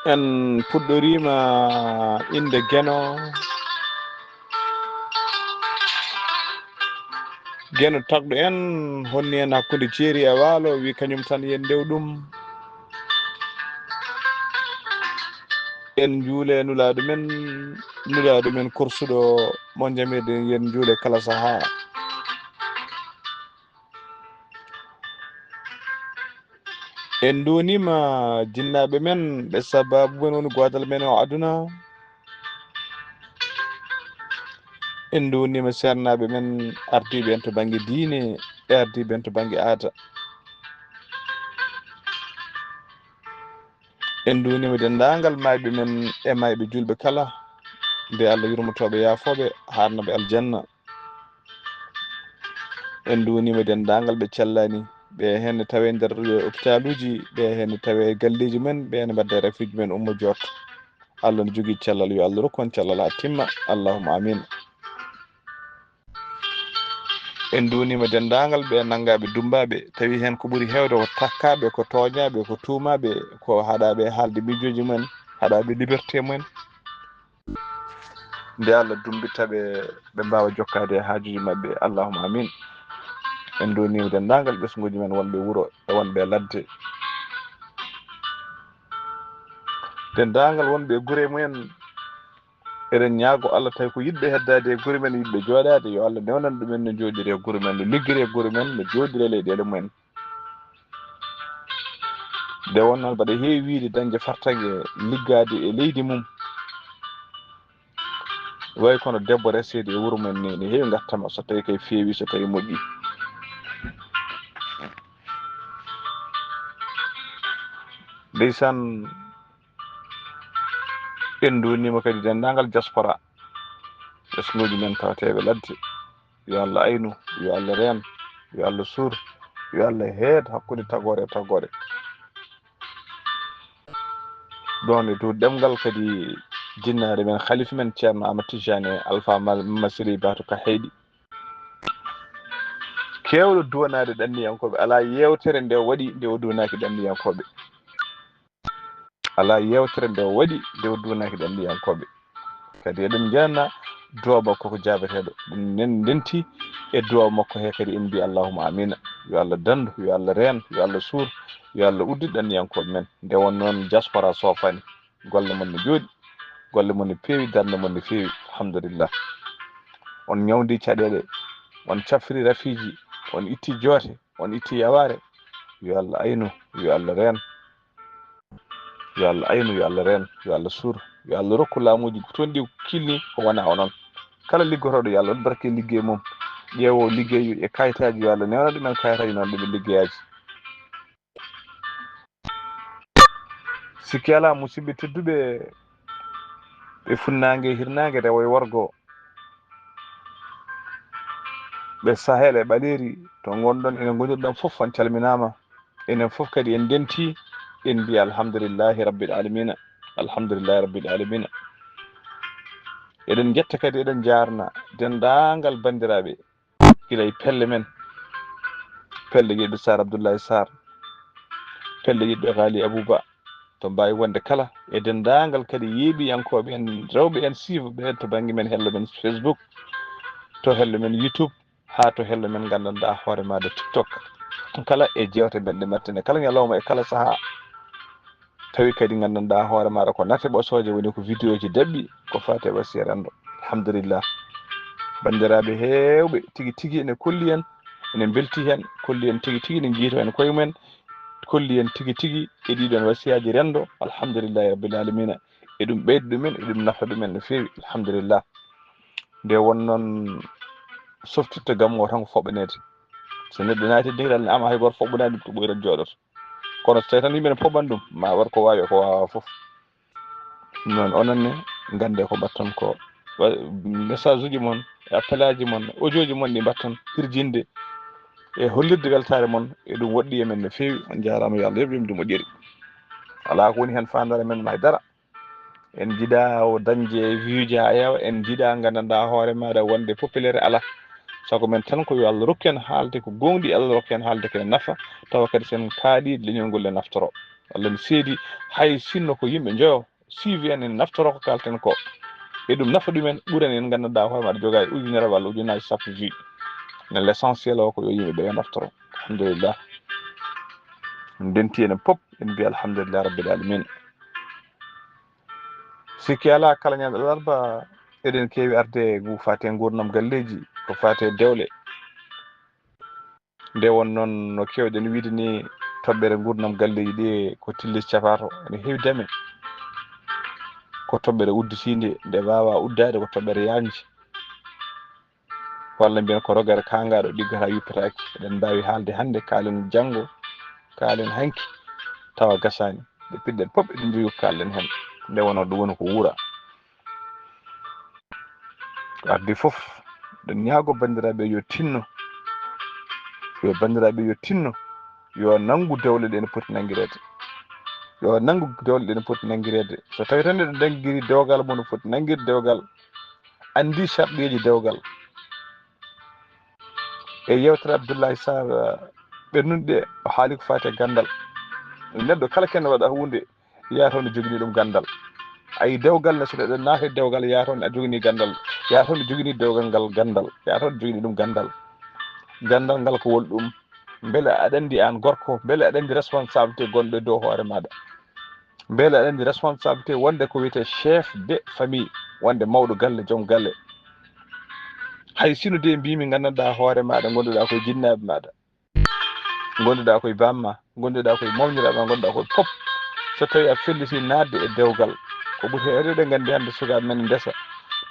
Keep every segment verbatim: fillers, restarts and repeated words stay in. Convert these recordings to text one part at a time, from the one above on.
En puɗɗoriima innde Geno. Geno tagɗo en, honni en hakkunde jeeri e waalo, wi kañum tan yen ndew ɗum. En njuule nulaaɗo men, nulaaɗo men korsuɗo mo jamirɗen, yen njuule kala sahaa. En nduuniima jinnaaɓe men ɓe sabaabu men woni goodal men o aduna. En nduuniima seernaaɓe men ardiiɓe en to bannge diine e ardiiɓe en to bannge aada. En nduuniima denndaangal maayɓe men e maayɓe juulɓe kala, nde Allah yurmotooɓe yaafooɓe, haarnaɓe aljanna. En nduuniima denndaangal ɓe cellani, ɓe heen ne tawee nder hopitaaluuji, ɓe heen ne tawee galleeji men, ɓe heen ne mbaɗda rafiiji men ummo joorto. Allah no jogii cellal, yo Allah rokku on cellal haa timma. Allahumma amin. En nduuniima denndaangal ɓe nanngaaɓe dummbaaɓe, tawi heen ko ɓuri heewde ko takkaaɓe, ko tooñaaɓe, ko tuumaaɓe, ko haɗaaɓe e haalde miijooji mumen, haɗaaɓe liberté mumen. Nde Allah dummbita ɓe, ɓe mbaawa jokkaade e haajuuji maɓɓe. Allahumma amin. En nduuniima denndaangal ɓesnguuji men wonɓe wuro e wonɓe ladde. Denndaangal wonɓe e gure mumen, eɗen ñaago Allah, tawi ko yiɗɓe heddaade e gure men, yiɗɓe jooɗaade, yo Allah newnan ɗumen no njooɗiri e gure men, no liggiri e gure men, no jooɗiri e leyɗeele mumen. Nde wonnoo mbaɗa heewi wiyde dañde fartaŋŋe liggaade e leydi mum. Way kono debbo reseede e wuro men ni, ne heewi ngattama so tawi kay feewi, so tawi moƴƴi. Ndeysaan, en nduuniima kadi denndaangal diaspora, ɓesnguuji men tawateeɓe ladde. Yo Allah aynu, yo Allah reen, yo Allah suur, yo Allah heed hakkunde tagoore e tagoore. Ɗoon e dow ɗemngal kadi jinnaare men, khalifa men Ceerno Ahmad Tijani Alpha Mal-, Masiri Batu Kahaydi. Keewɗo duwanaade ɗanniyankooɓe, alaa yeewtere nde o waɗi nde o duwanaaki ɗanniyankooɓe. Alaa yeewtere nde o waɗi nde o duwanaaki ɗanniyankooɓe. Kadi eɗen njana duwa makko ko jaabeteeɗo. Ɗum nen ndenti e duwa makko he kadi en mbi allahumma amina. Yo Allah dandu, yo Allah reen, yo Allah suur, yo Allah uddu ɗanniyankooɓe men. Nde won noon diaspora soofani. Golle mon ne jooɗi, golle mon ne peewi, darnde mon ne feewi. Alhamdulillah. On ñawndi caɗeele, on cafri rafiiji, on itti joote, on itti yawaare. Yo Allah aynu, yo Allah reen. Yo Allah aynu, yo Allah reen, yo Allah suur, yo Allah rokku laamuuji toon ɗi kilni ko wona onon. Kala liggotooɗo, yo Allah waɗ barke liggey mum. Ƴeewo liggey e kayitaaji, yo Allah newna ɗumen kayitaaji, noon ɗumen liggeyaaji. Sikki alaa, musidɓe tedduɓe, ɓe funnaange e hirnaange, rewo e worgo, ɓe Sahel e Ɓaleeri, to ngonɗon, ene ngonirɗon fof, on calminaama. Enen fof kadi en ndenti, en mbiya alhamdulillahi rabbil alamina, alhamdulillahi rabbil alamina. Eɗen njetta kadi, eɗen njaarna denndaangal banndiraaɓe, gila e pelle men, pelle yiɗɓe Sar Abdoullahi Sar, pelle yiɗɓe Ghali Abouba, to mbaawi wonde kala, e denndaangal kadi yeeɓiyankooɓe en, rewɓe en, siifuɓe en to bannge men, hello men Facebook, to hello men YouTube, haa to hello men nganndanɗaa hoore maaɗa TikTok. Kala e jeewte men ɗe mbaɗten e kala ñalawma e kala sahaa. Tawi kadi nganndanɗaa hoore maaɗa ko nate ɓosooje woni ko vidéo ji daɓɓi ko faati e wasiya renndo. Alhamdulillah. Banndiraaɓe heewɓe tigi tigi ene kolli en, ene mbelti heen, kolli en tigi tigi, ene njiito heen koye mumen, kolli en tigi tigi e ɗiɗon wasiyaaji renndo. Alhamdulillahi rabbil alamina. Eɗum ɓeyda ɗumen, eɗum nafa ɗumen no feewi. Alhamdulillah. Nde won noon softirte gam o tan ko foɓɓaneede. So neɗɗo naati dingiral ne ama hay gooto foɓɓanaani ɗum, ko ɓoyrat jooɗoto. Kono so tawi tan yimɓe ne poɓan ɗum, ma war ko waawi, ko waawaa fof. Noon onon ne, nganndee ko mbaɗton ko. Wa-, message uji mon, e appelaaji mon, audio ji mon ɗi mbaɗton hirjinde e hollirde weltaare mon, eɗum woɗɗi e men no feewi. On njaaraama, yo Allah yoɓ yimde moƴƴiri. Alaa ko woni heen faandaare men ma e dara. En njiɗaa o dañde e view ji haa heewa, en njiɗaa nganndanɗaa hoore maaɗa wonde populaire alaa. Sago men tan ko yo Allah rokku en haalde ko gooŋɗi, Allah rokku en haalde ko e nafa, tawa kadi sen kaaɗi leñol ngol e naftoro. Walla mi seedi, hay sinno ko yimɓe njoyo suivi en, en naftoro ko kalten ko, e ɗum nafa ɗumen, ɓuran en nganndanɗaa hoore maɗa joga e ujunere walla ujunaaji sappo vie. Nen l' essentiel o ko yo yimɓe ɓe yo naftoro. Alhamdulillah. En ndenti enen pop, en mbiya alhamdulillah rabbil alamin. Sikki alaa, kala ñande alarba eɗen keewi arde ngu faate nguurndam galleeji, ko faate dewle. Nde won noon, no keewɗen wiide ni, toɓɓere nguurndam galleeji ɗi ko tillis capato, ene heewi dame. Ko toɓɓere udditiinde, nde waawaa uddaade, ko toɓɓere yaajnde. Walla mbiyen ko rogere kaangaaɗo ɗiggata yuppetaake. Eɗen mbaawi haalde hannde, kaalen janngo, kaalen hanki, tawa gasaani. Nde piɗɗen pop eɗen njogii ko kaalen heen. Nde wonoo ɗum woni ko wuura. Ko addi fof, ɗen ñaago banndiraaɓe yo tinno. Yo banndiraaɓe yo tinno. Yo nanngu dewle ɗe ene poti nanngireede. Yo nanngu dewle ɗe ene poti nanngireede. So tawii tan eɗen nanngiri dewgal mo no foti nanngirde dewgal, anndi sarɗiiji dewgal. E yeewtere Abdoulaye Sarr, ɓe nunɗe, o haali ko faati e ganndal. Neɗɗo kala ken waɗa huunde, yaha toon no jogini ɗum ganndal. Ayi, dewgal ne, so neɗɗo naati e dewgal, yaha toon a jogini ganndal, yaha toon no jogini dewgal ngal ganndal, yaha toon no jogini ɗum ganndal. Ganndal ngal ko wol ɗum? Mbele aɗa anndi aan gorko, mbele aɗa anndi responsabilité gonɗo e dow hoore maaɗa? Mbele aɗa anndi responsabilité wonde ko wiyetee chef de famille, wonde mawɗo galle, joom galle? Hay sino de mbimi nganndanɗaa hoore maaɗa, ngonduɗaa koye jinnaaɓe maaɗa, ngonduɗaa koye bamma, ngonduɗaa koye mawniraaɓe ma, ngonduɗaa koye pop. So tawii a felliti naatde e dewgal, ko ɓuri heewde eɗen nganndi hannde sukaaɓe men ndesa,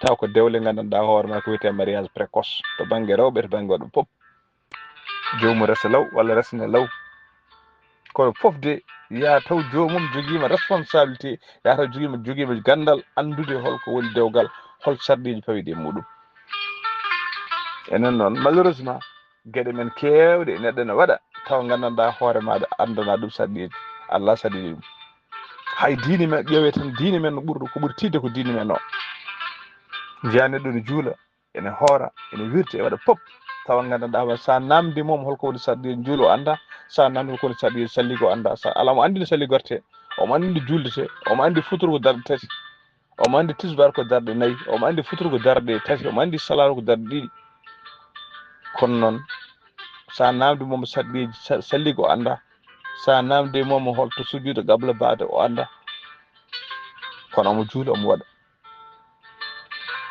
taw ko dewle nganndanɗaa hoore ma ko wiyetee mariage précoce, to bannge rewɓe, to bannge worɓe pop. Joomum resa law walla resne law. Kono fof de, yaa taw joomum jogiima responsabilité, yaa taw jogiima, jogiima ganndal anndude hol ko woni dewgal, hol sarɗiiji pawiiɗi e muɗum. Enen noon, malheureusement, geɗe men keewɗe neɗɗo ne waɗa, taw nganndanɗaa hoore maaɗa, anndanaa ɗum sarɗiiji, alaa sarɗiiji ɗum. Hay diine men, ƴeewee tan diine men no ɓurɗo, ko ɓuri tiiɗde ko diine men o. Njiyaa neɗɗo ne juula, ene hoora, ene wirta, e waɗa pop, tawa nganndanɗaa hoore, so a naamndii mo hol ko woni sarɗiiji njuulu, o anndaa, so a naamndii hol ko woni sarɗiiji salligo, o anndaa, so alaa mo anndi no salligortee, omo anndi no juuldetee, omo anndi futuro ko darɗe tati, omo anndi tisbaar ko darɗe nayi, omo anndi futuro ko darɗe tati, omo anndi salaaru ko darɗe ɗiɗi. Kono noon, so a naamndii mo sarɗiiji sa-, salligo, o anndaa, so a naamndii mo hol to sujuudu qabla baada, o anndaa, kono omo juula, omo waɗa.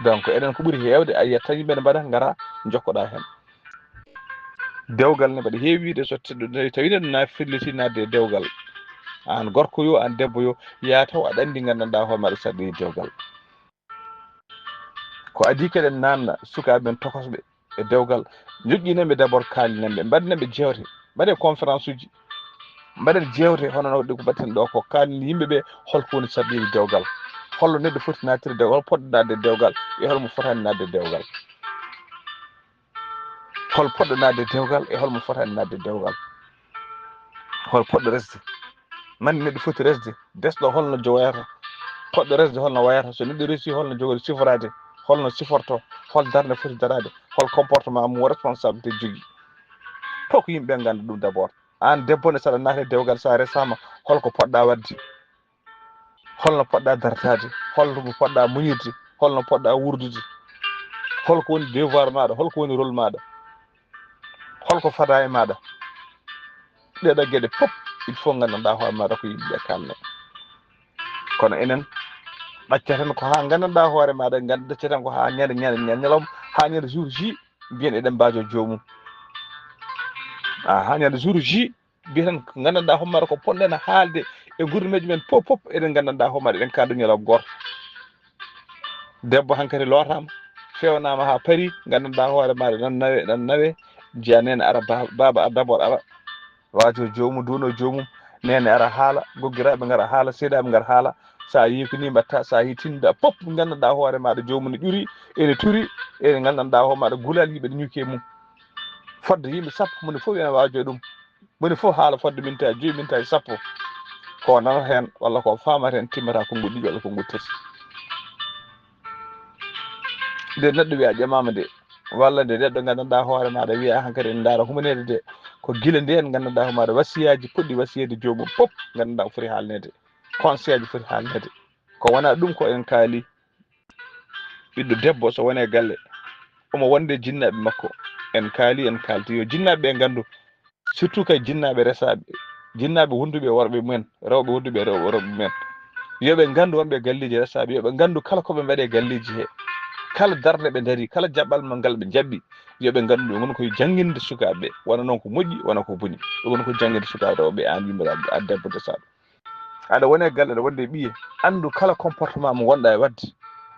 Donc, eɗen ko ɓuri heewde, a yiyat tan yimɓe ne mbaɗa, ngara, njokkoɗaa heen. Dewgal ne mbaɗa heewi wiide, so t-, tawi neɗɗo na felliti naatde e dewgal, aan gorko yo, aan debbo yo, yaa taw aɗa anndi nganndanɗaa hoore maaɗa sarɗiiji dewgal. Ko adii keɗen naatna sukaaɓe men tokosɓe e dewgal, njoƴƴinen ɓe d'abord, kaalinen ɓe, mbaɗinen ɓe jeewte, mbaɗee conférence uji, mbaɗen jeewte hono no waɗi ko mbaɗten ɗo ko, kaalinen yimɓe ɓe hol ko woni sarɗiiji dewgal, holno neɗɗo foti naattirde dewgal, hol poɗɗo naatde dewgal, e hol mo fotaani naatde dewgal. Hol poɗɗo naatde dewgal e hol mo fotaani naatde dewgal. Hol poɗɗo resde? Man neɗɗo foti resde? Desɗo holno jo-, wayata? Poɗɗo resde holno wayata? So neɗɗo resi, holno jogori siforaade? Holno siforto? Hol darnde foti daraade? Hol comportement mum, responsabilité jogii? Fof ko yimɓe ɓe ngannda ɗum d'abord. Aan debbo ne, saɗa naata e dewgal, sa resaama, holko poɗɗa waɗde? Holno poɗɗa dartaade? Holno poɗɗa muñirde? Holno poɗɗa wuurdude? Holko woni devoir maaɗa? Holko woni rôle maaɗa? Holko fada e maaɗa? Ɗeeɗoo geɗe fof, il faut nganndanɗaa hoore maaɗa ko yimɓe ɓe kaalne. Kono enen, ɗaccaten ko haa nganndanɗaa hoore maaɗa, ngan-, ɗaccaten ko haa ñande, ñande, ñande ñalawma, haa ñande jour J, mbiyen eɗen mbaajo joomum. Ah, haa ñande jour J, mbiyaten ko nganndanɗaa hoore maaɗa ko ponɗen haalde e gurmeeji men fof, fof eɗen nganndanɗaa hoore maaɗa, eɗen kaala ɗum ñalawma gooto. Debbo hankadi lootaama, fewnaama haa paari, nganndanɗaa hoore maaɗa nan nawe, nan nawe, njiya neene ara, ba-, baaba ar d'abord ara, waajo joomum, duuno joomum, neene ara haala, goggiraaɓe ngara haala, seedaaɓe ngara haala, so a yii ko nii mbaɗta, so a yii tinda, fof nganndanɗaa hoore maaɗa joomum ne ƴuri, ene turi, ene nganndanɗaa hoore maaɗa gulal yimɓe ne ñuki e mum. Fodde yimɓe sappo, moni fof ene waajo ɗum. Moni fof haala fodde minti joyi, minti sappo. Ko nanata heen, walla ko faamata heen, timmata konnguɗi ɗiɗi walla konnguɗi tati. Nde neɗɗo wiya ƴamaama nde, walla nde neɗɗo nganndanɗaa hoore maaɗa wiya hankadi ene ndaara humaneede de, Ko gila ndeen nganndanɗaa ko maaɗa wasiyaaji poɗɗi wasiyeede joomum fof, nganndanɗaa ko foti haalneede, conseillaaji foti haalneede. Ko wonaa ɗum ko en kaali. Ɓiɗɗo debbo so woni e galle, omo wonde jinnaaɓe makko, en kaali, en kaalti, yo jinnaaɓe ɓe nganndu, surtout kay jinnaaɓe resaaɓe, jinnaaɓe wonduɓe e worɓe mumen, rewɓe wonduɓe e rewɓe worɓe mumen, yo ɓe nganndu wonɓe e galleeji resaaɓe, yo ɓe nganndu kala ko ɓe mbaɗi e galleeji he, kala darnde ɓe ndarii, kala jaɓɓal mo ngal ɓe njaɓɓi, yo ɓe nganndu ɗum woni koye jannginde sukaaɓe ɓe, wona noon ko moƴƴi, wona ko boni, ɗum woni ko jannginde sukaaɓe rewɓe ɓe, aan yummiraaɗo, a debbo desaaɗo. Aɗa woni e galle, aɗa wondi e ɓiye, anndu kala comportement mo ngonɗaa e waɗde,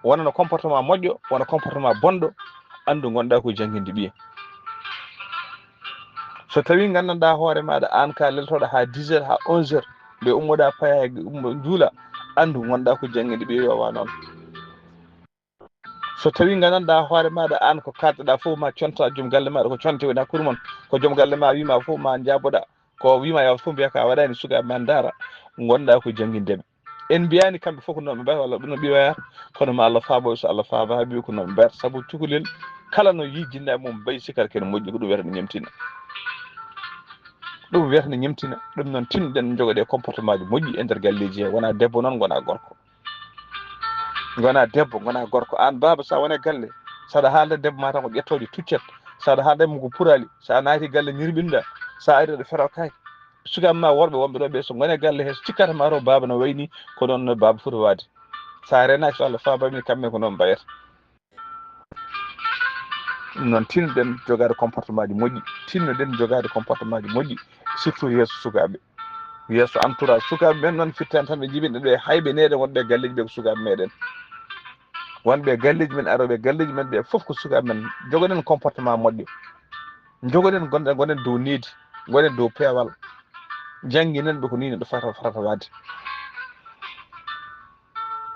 wona no comportement moƴƴo, wona comportement bonɗo, anndu ngonɗaa ko jannginde ɓiye. So tawii nganndanɗaa hoore maaɗa, aan ka leltoɗaa haa dix heures, haa onze heures, ɓe ummoɗaa paya, ummo njuula, anndu ngonɗaa ko jannginde ɓiye, yo wa noon. So tawii nganndanɗaa hoore maaɗa, aan ko kaaltoɗaa fof ma conta joom galle maaɗa, ko conte woni hakkunde mon, ko joom galle ma wiima fof ma njaaboɗaa, ko wiima yaw fof mbiya ka waɗani sukaaɓe ma ndaara, ngonɗaa ko janngindeɓe. En mbiyaani kamɓe fof ko noon ɓe mbayata walla ɗum no ɓiye wayata, kono ma Allah faabo, so Allah faaba haa mbiya ko noon ɓe mbayata, sabu cukalel kala no yii jinnaaɓe mum mbayi sikkata kene moƴƴi, ko ɗum wiyata no ñemtina. Ɗum wiyata no ñemtina. Ɗum noon tinnoɗen jogoɗe comportement ji moƴƴi e nder galleeji he, wona debbo noon, ngona gorko. Ngona debbo, ngona gorko. Aan baaba, so a woni e galle, so aɗa haalda debbo ma tan ko ƴettooje tuccet. So aɗa haalda mo ko puraali, so a naati galle ñirɓinɗa, so a ari aɗa fero kay. Sukaaɓe ma worɓe wonɓe ɗo ɓe, so ngoni e galle he, so cikkata ma to baaba no wayni, ko noon no baaba foti waade. So a renaaki, so Allah faabami, kamɓe ko noon mbayata. Ɗum noon, tinnoɗen jogaade comportement ji moƴƴi, tinnoɗen jogaade comportement ji moƴƴi, surtout yeeso sukaaɓe, yeeso entourage sukaaɓe ɓen. Noon fittan tan ɓe jibinɗe ɗo e hayɓe neɗe wonɓe e galleeji ɓe ko sukaaɓe meɗen, wonɓe e galleeji men, arooɓe e galleeji men ɓe fof ko sukaaɓe men. Jogoɗen comportement moƴƴo, jogoɗen, gonɗen, gonɗen dow needi, gonɗen dow peewal, jannginen ɓe ko nii neɗɗo fata, fata waade.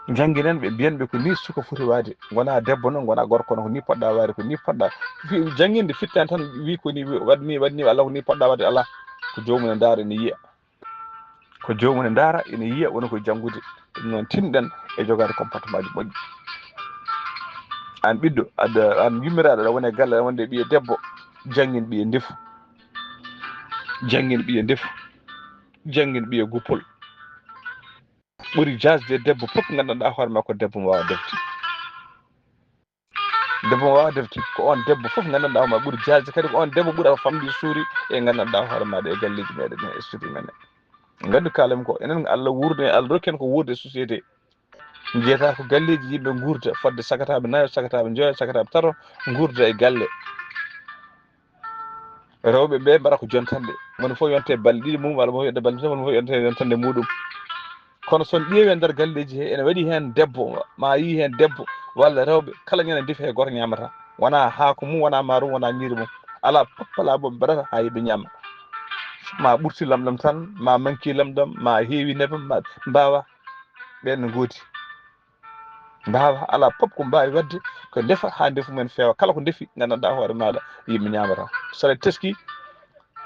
Jannginen ɓe, mbiyen ɓe ko nii suka foti waade. Ngona debbo noon, ngona gorko noon, ko nii poɗɗa waade, ko nii poɗɗa. Fi-, jannginde fittani tan, wi ko nii, wi-, waɗ nii, waɗ nii, Allah ko nii poɗɗa waade, alaa. Ko joomum ne ndaara, ene yiya. Ko joomum ne ndaara, ene yiya, wona ko janngude. Ɗum noon, tinɗen e jogaade comportement ji moƴƴi. Aan ɓiɗɗo, aɗa, aan yummiraaɗo, aɗa woni e galle, aɗa wonde e ɓiye debbo, janngin ɓiye ndefu. Janngin ɓiye ndefu. Janngin ɓiye guppol. Ɓuri jaasde e debbo fof nganndanɗaa hoore ma ko debbo mo waawa defde. Debbo mo waawa defde, ko oon debbo fof nganndanɗaa hoore ma ɓuri jaasde, kadi ko oon debbo ɓurata famɗi suuri e nganndanɗaa hoore maaɗa e galleeji meɗen e studio men. Nganndu kaalam ko enen Allah wuurni, Allah rokki en ko wuurde e société. Njiyata ko galleeji yimɓe nguurda fodde sakataaɓe nayo, sakataaɓe njoyo, sakataaɓe tato nguurda e galle. Rewɓe ɓe mbaɗa ko jontanɗe, woni fof yonte balɗe ɗiɗi mum, walla mo yonte balɗe tati, walla mo yonte, yontande muɗum. Kono so on ƴeewi e nder galleeji he, ene waɗi heen debbo, ma yii heen debbo walla rewɓe, kala ñande ndefi hay gooto ñaamata. Wonaa haako mum, wonaa maaro mum, wonaa ñiiri mum. Alaa fof alaa mo ɓe mbaɗata haa yimɓe ñaama. Ma ɓurti lamɗam tan, ma manki lamɗam, ma heewi nebam, ma mbaawa. Ɓeen no ngoodi. Mbaawa, alaa fof ko mbaawi waɗde, ko ndefa haa ndefu men feewa. Kala ko ndefi, nganndanɗaa hoore maaɗa, yimɓe ñaamata. So aɗa teski,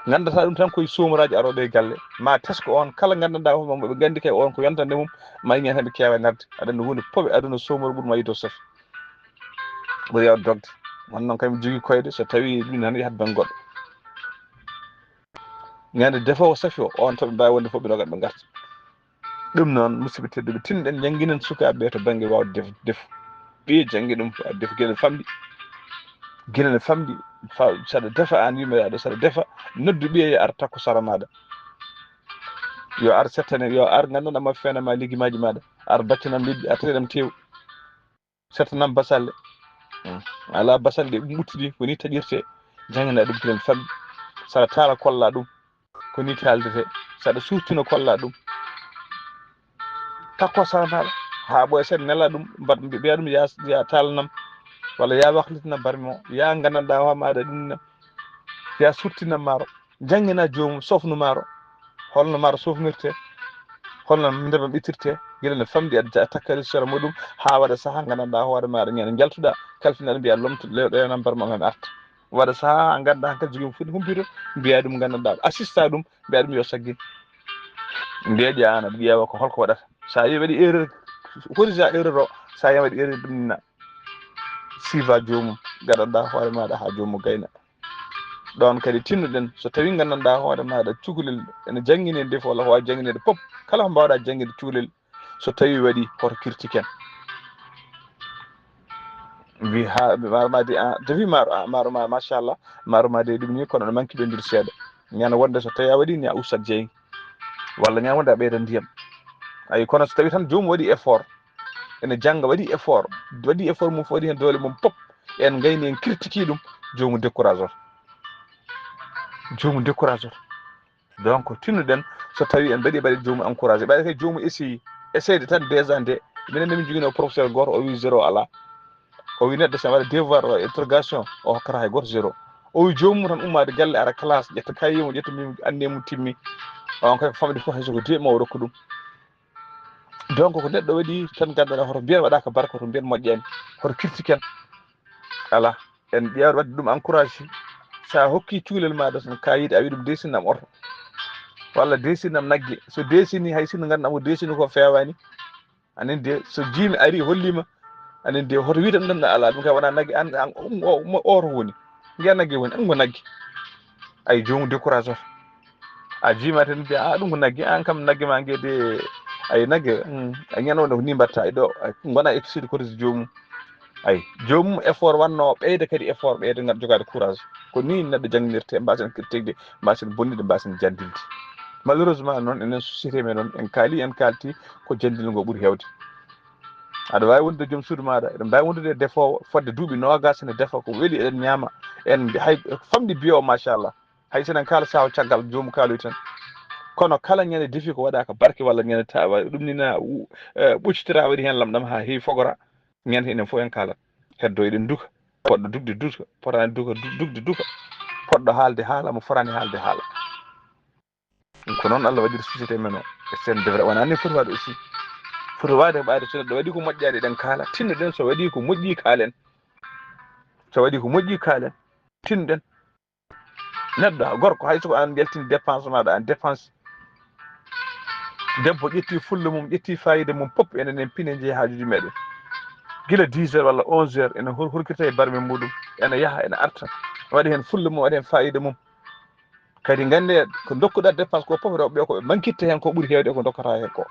nganndataa ɗum tan koye soomoraaji arooɓe e galle. Ma tesko oon, kala nganndanɗaa hoore mum, ɓe nganndi kay oon ko yontande mum, ma yiñan heen ɓe keewa narde. Aɗa anndi huunde fof e aduna soomoro ɓuri ma yiɗde safi. Ɓuri yawde dogde. Won noon kay mi jogii koyɗe, so tawii ɗum tan yahat ben goɗɗo. Ñande defoowo safi o, oon to ɓe mbaawi wonde fof ɓe ndogat ɓe ngarta. Ɗum noon, musidɓe tedduɓe, tinɗen njannginen sukaaɓe ɓe to bannge waawde def-, defu. Ɓiye janngi ɗum, waawde defu gila ne famɗi. Gila ne famɗi, fa-, saɗa defa aan yummiraaɗo, saɗa defa, noddu ɓiye yo ar takko sara maaɗa. Yo ar settane, yo ar nganndanɗaa ma feena ma liggimaaji maaɗa. Ar baccanam liɗɗi, ar teɗam tew. Settanam basalle. Mm. Alaa basalle ɗe ɓuttudi, ko ni taƴirte. Janngina ɗum gila ne famɗi. Saɗa taala kolla ɗum. Ko ni taaldete. Saɗa suurtina kolla ɗum. Takko sara maaɗa. Haa ɓooya seeɗa nela ɗum, mbaɗ mbi-, mbiya ɗum ya, ya taalanam. Walla ya waklitinam barmi o. Ya nganndanɗaa hoore maaɗa ɗum. Ya suurtinam maaro. Janngina joomum sofnu maaro. Holno maaro sofnirte? Holno nebam ittirte? Gila ne famɗi aɗa ja-, takkari sera muɗum haa waɗa sahaa nganndanɗaa hoore maaɗa ñande njaltuɗaa, kalfinaɗo mbiya lomtu, le-, ɗoyanam barma men arta. Waɗa sahaa nganndanɗaa hankadi jogii mo fuɗi humpito, mbiya ɗum nganndanɗaa, assista ɗum, mbiya ɗum yo saggin. Mbiya ƴeewa aan aɗa ƴeewa ko holko waɗata. So a yi waɗi erreur, corrige erreur o, so a yi waɗi erreur ɗum nina. Sifa joomum, gaɗanɗaa hoore maaɗa haa joomum gayna. Ɗoon kadi tinnuɗen, so tawii nganndanɗaa hoore maaɗa cukalel ene janngine defi walla ko waawi janngineede pop, kala ko mbaawɗaa janngineede cukalel, so tawii waɗi hoto kirtiken. Mbi ha maaro ma de, a defi maaro, a maaro ma, machallah, maaro ma de ɗum ni, kono no manki ɓe ndir seeɗa. Ñana wonde so tawii a waɗi ni a ustat jeyi. Walla ñana wonde a ɓeyda ndiyam. Ayi, kono so tawii tan joomum waɗi effort, ene jannga, waɗi effort, waɗi effort mum fof, waɗi heen doole mum pop, en ngayni, en kirtiki ɗum, joomum décourage oto. Joomum décourage oto. Donc, tinnuɗen, so tawii en mbaɗi, mbaɗi joomum encouragé. Ɓayde kay joomum essayi, essayde tan déjà nde. Minen ne min njoginoo professeur gooto, o wii zéro alaa. O wii neɗɗo so waɗa devoir o, interrogation, o hokkata hay gooto zéro. O wii joomum tan ummaade galle, ara classe, ƴetta cahier mum, ƴetta mim, anniya mum timmi. On kay ko famɗi fof, hay so ko deux mois o rokku ɗum. Donc, ko neɗɗo waɗi tan, nganndanɗaa hoto mbiyen waɗaaka barka, hoto mbiyen moƴƴaani, hoto kirtiken. Alaa, en ƴeewat waɗde ɗum encouragé. So a hokki cukalel maaɗa tan kaayit, a wii ɗum desinnam oto, walla desinnam nagge. So desini, hay sinno nganndanɗaa mo desini ko feewaani. Anin de, so jiimi ari holliima, anin de, hoto wii tan ɗum alaa, ɗum kay wonaa nagge, an, an, um, o, mo, oto woni. Ngiya nagge woni, an ko nagge. Ayi, joomum décourage oto. A jiima tan de, a, ɗum ko nagge, an kam nagge ma nge de, ayi, nagge, mm, a ñande wonde ko ni mbaɗta, ayi, ɗo, ayi, ngona excité koto si joomum. Ayi, joomum effort wanno, ɓeyda kadi effort, ɓeyda ngal jogaade courage. Ko ni neɗɗo jannginirte, mbaasen kirtinde, mbaasen bonnide, mbaasen janndinde. Malheureusement noon, enen société men noon, en kaali, en kaalti, ko janndilngo ɓuri heewde. Aɗa waawi wonde joom suudu maaɗa, eɗen mbaawi wondude e defoowo, fodde duuɓi noogaas ene defa ko weli, eɗen ñaama, en mbi-, hay famɗi biyo, machallah. Hay so eɗen kaala saawa caggal, joomu kaaloy tan. Kono kala ñande defi ko waɗaaka barke walla ñande tawa, ɗum ni na wu-, eh, ɓoccitira, waɗi heen lamɗam haa heewi fogora, ñande enen fof en kaalat. Heddo eɗen duka, poɗɗo dugde duka, potaani duka, du-, dugde duka, poɗɗo haalde haala, mo fotaani haalde haala. Ɗum ko noon Allah waɗiri société men o. E sen de vrai, wonaa ni foti waɗde aussi. Foti waɗde ko ɓaade so neɗɗo waɗi ko moƴƴaani, eɗen kaala, tinnoɗen, so waɗi ko moƴƴi, kaalen. So waɗi ko moƴƴi, kaalen, tinnoɗen. Neɗɗo, gorko, hay so ko aan yaltini dépense maaɗa, aan dépense. Debbo ƴetti fulla mum, ƴetti faayiida mum, pop enen en pine jeyi haajuuji meɗen. Gila dix heures walla onze heures, ene hur-, hurkita e barme muɗum, ene yaha, ene arta, waɗi heen fulla mum, waɗi heen faayiida mum. Kadi ngannde ko ndokkuɗaa dépense ko fof, rewɓe ɓe ko ɓe mankitta heen ko ɓuri heewde e ko ndokkata heen ko.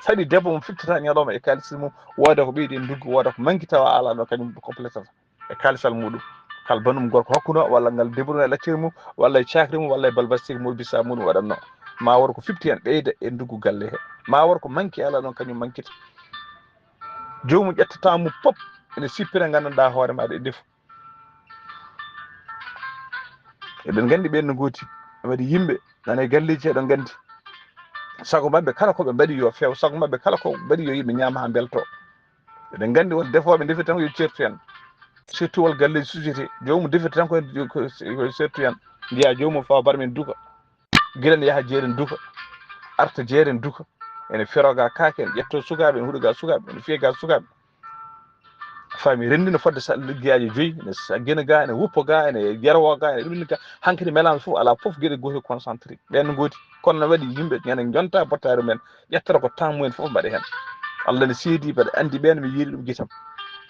Saɗi debbo mo fiftata ñalawma e kaalis mum, wooda ko ɓeydi e nduggu, wooda ko manki tawa alaa ɗo kañum complétata e kaalisal muɗum. Kal banum gorko hokkuno, walla ngal debruno e lacciri mum, walla e cakri mum, walla e balbastik mum, bisa muɗum waɗatno. Ma wor ko fifti heen ɓeyda e nduggu galle he. Ma wor ko manki alaa ɗon kañum mankita. Joomum ƴetta temps mum pop ene sippira, nganndanɗaa hoore maaɗa e ndefu. Eɗen nganndi ɓeen no ngooti, waɗi yimɓe nana e galleeji, eɗen nganndi. Sago maɓɓe kala ko ɓe mbaɗi yo feew, sago maɓɓe kala ko mbaɗi yo yimɓe ñaama haa mbelto. Eɗen nganndi won defooɓe ndefirta tan ko yo ceertu en. Surtout wol galleeji société, joomum defirta tan ko, ko, ko ceertu en. Njiya joomum fawa barmen duka. Gila ne yaha jeeren duka, arta jeeren duka. Ene fero ga kaake, ene ƴetto sukaaɓe, ene huɗo ga sukaaɓe, ene fiya ga sukaaɓe. Faami renndino fodde sa-, liggeyaaji joyi, ene sa-, gena ga, ene wuppo ga, ene yerwo ga, ene ɗum ga. Hankadi melaama fof, alaa fof geɗe gooto concentré. Ɓeen no ngoodi, kono no waɗi yimɓe ñande jonta bottaari mumen, ƴettata ko temps mumen fof mbaɗa heen. Allah ne seedi, mbaɗa anndi ɓeen mi yiiri ɗum gitam.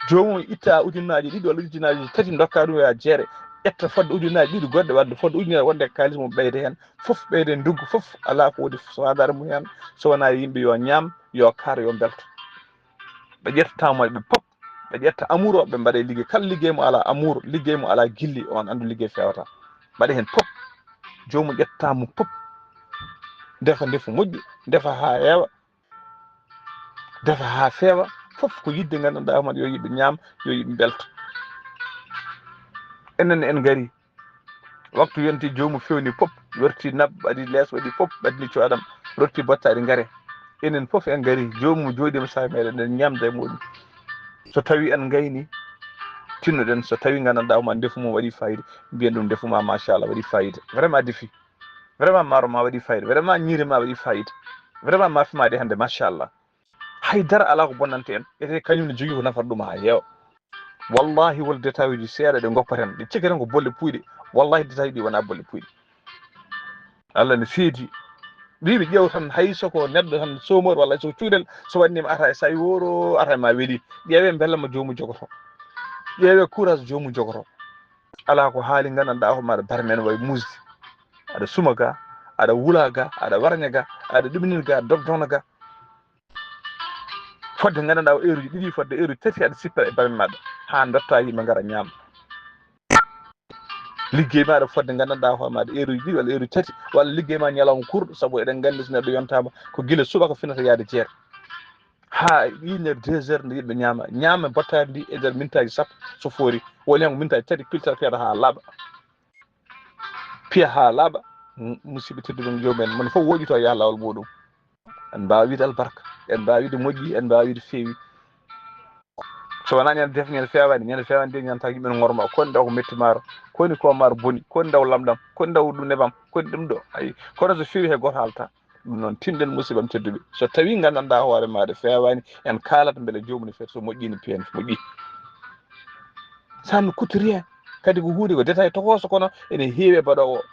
Joomum itta ujunnaaji ɗiɗi walla ujunnaaji tati, ndokka ɗum yo a jeere, ƴetta fodde ujunnaaji ɗiɗi goɗɗe, wadde fodde ujunnaaji wonde kaalis mum ɓeyde heen. Fof ɓeyde nduggu, fof alaa ko woni faandaare mum heen, so wonaa yimɓe yo ñaam, yo kaar, yo mbelto. Ɓe ƴetta temps maɓɓe pop, ɓe ƴetta amour o, ɓe mbaɗa e liggey. Kala liggey mo alaa amour, liggey mo alaa gilli, on anndu liggey feewata. Mbaɗa heen pop, joomum ƴetta temps mum pop, defa ndefu moƴƴu, defa haa heewa, defa haa feewa, fof ko yiɗde nganndanɗaa hoore maaɗa yo yimɓe ñaam, yo yimɓe mbelto. Enen en ngari, waktu yonti, joomum fewni pop, werti nab, waɗi lees, waɗi pop, ɓadni coodam, rotti bottaari ngare. Enen fof en ngari, joomum jooɗiima saaha meɗen, en ñaamda e muɗum. So tawii en ngayni, tinnoɗen, so tawii nganndanɗaa hoore maa ndefu mum waɗi faayiida, mbiyen ɗum ndefu maa machallah waɗi faayiida. Vraiment defi. Vraiment maaro maa waɗi faayiida. Vraiment ñiiri maa waɗi faayiida. Vraiment maafe maa ɗe hannde machallah. Hay dara alaa ko bonnanta en. Ete kañum ne jogii ko nafata ɗum haa heewa. Wallahi wol détail uji seeɗa ɗe ngoppaten, ɗe cikkaten ko bolle puyɗe. Wallahi détail ɗi wonaa bolle puyɗe. Allah ne seedi. Ɗi ɓe ƴeew tan, hay so ko neɗɗo tan chômeur walla so ko cukalel, so waɗniima ata e sa'i woro, ata e ma weli. Ƴeewee mbelema joomum jogoto. Ƴeewee courage joomum jogoto. Alaa ko haali nganndanɗaa hoore maaɗa barmen wayi muusde. Aɗa suma ga, aɗa wula ga, aɗa warña ga, aɗa ɗuminina ga, aɗa dogdogna ga. Fodde nganndanɗaa o heure uji ɗiɗi, fodde heure uji tati aɗa sippa e barmen maaɗa haa ndotta yimɓe ngara ñaama. Liggey maaɗa fodde nganndanɗaa hoore maaɗa heure uji ɗiɗi walla heure uji tati, walla liggey ma ñalawma kurɗo, sabu eɗen nganndi so neɗɗo yontaama ko gila subaka finata yaade jeere. Haa une heure, deux heures nde yimɓe ñaama, ñaama bottaari ndi e nder mintaaji sappo so foori, woni heen ko mintaaji tati pilta fiyata haa laaɓa. Piya haa laaɓa, m-, musidɓe tedduɓe, joomum en, moni fof woƴƴito yaha laawol muɗum. En mbaawa wiide albarka, en mbaawa wiide moƴƴi, en mbaawa wiide feewi. So wonaa ñande defe, ñande feewaani, ñande feewaani de ñanta yimɓe ne ngorma, ko woni ndaw ko metti maaro, ko woni ko maaro boni, ko woni ndaw lamɗam, ko woni ndaw ɗum nebam, ko woni ɗum ɗo. Ayi, kono so feewi hay gooto haalta. Ɗum noon, tinɗen musidɓam tedduɓe. So tawii nganndanɗaa hoore maaɗa feewaani, en kaalat mbele joomum ne feewi, so moƴƴii ne piya, ne moƴƴii. Ça ne coûte rien. Kadi ko huunde ko détail tokooso, kono ene heewi e baɗoowo o.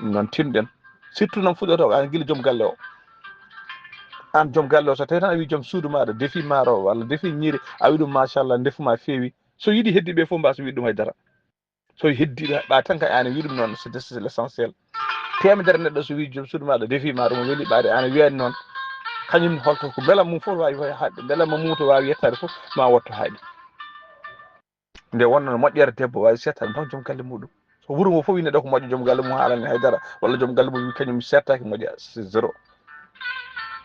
Ɗum noon, tinɗen. Surtout noon fuɗɗotoo ko aan gila joom galle o. Aan joom galle o, so tawii tan a wii joom suudu maaɗa defii maaro walla defii ñiiri, a wii ɗum machallah, ndefu maa feewi. So yiɗi heddiiɓe fof mbaawa so wiide ɗum hay dara. So heddiiɓe ɓa tan kay, aan a wii ɗum noon, c'est, c'est l'essentiel. Teemedere neɗɗo so wii joom suudu maaɗa defii maaro, mo weli ɓaade aan a wiyaani noon, kañum holto ko mbela mum fof waawi, waawi haaɗde, mbela mo mum to waawi yettaade fof ma wotto haaɗi. Nde wonno no moƴƴere debbo waawi seettaade tan joom galle muɗum. So wuro ngo fof wii neɗɗo ko moƴƴo, joom galle mum haalani hay dara, walla joom galle mum wii kañum seettaaki, moƴƴa, c'est zéro.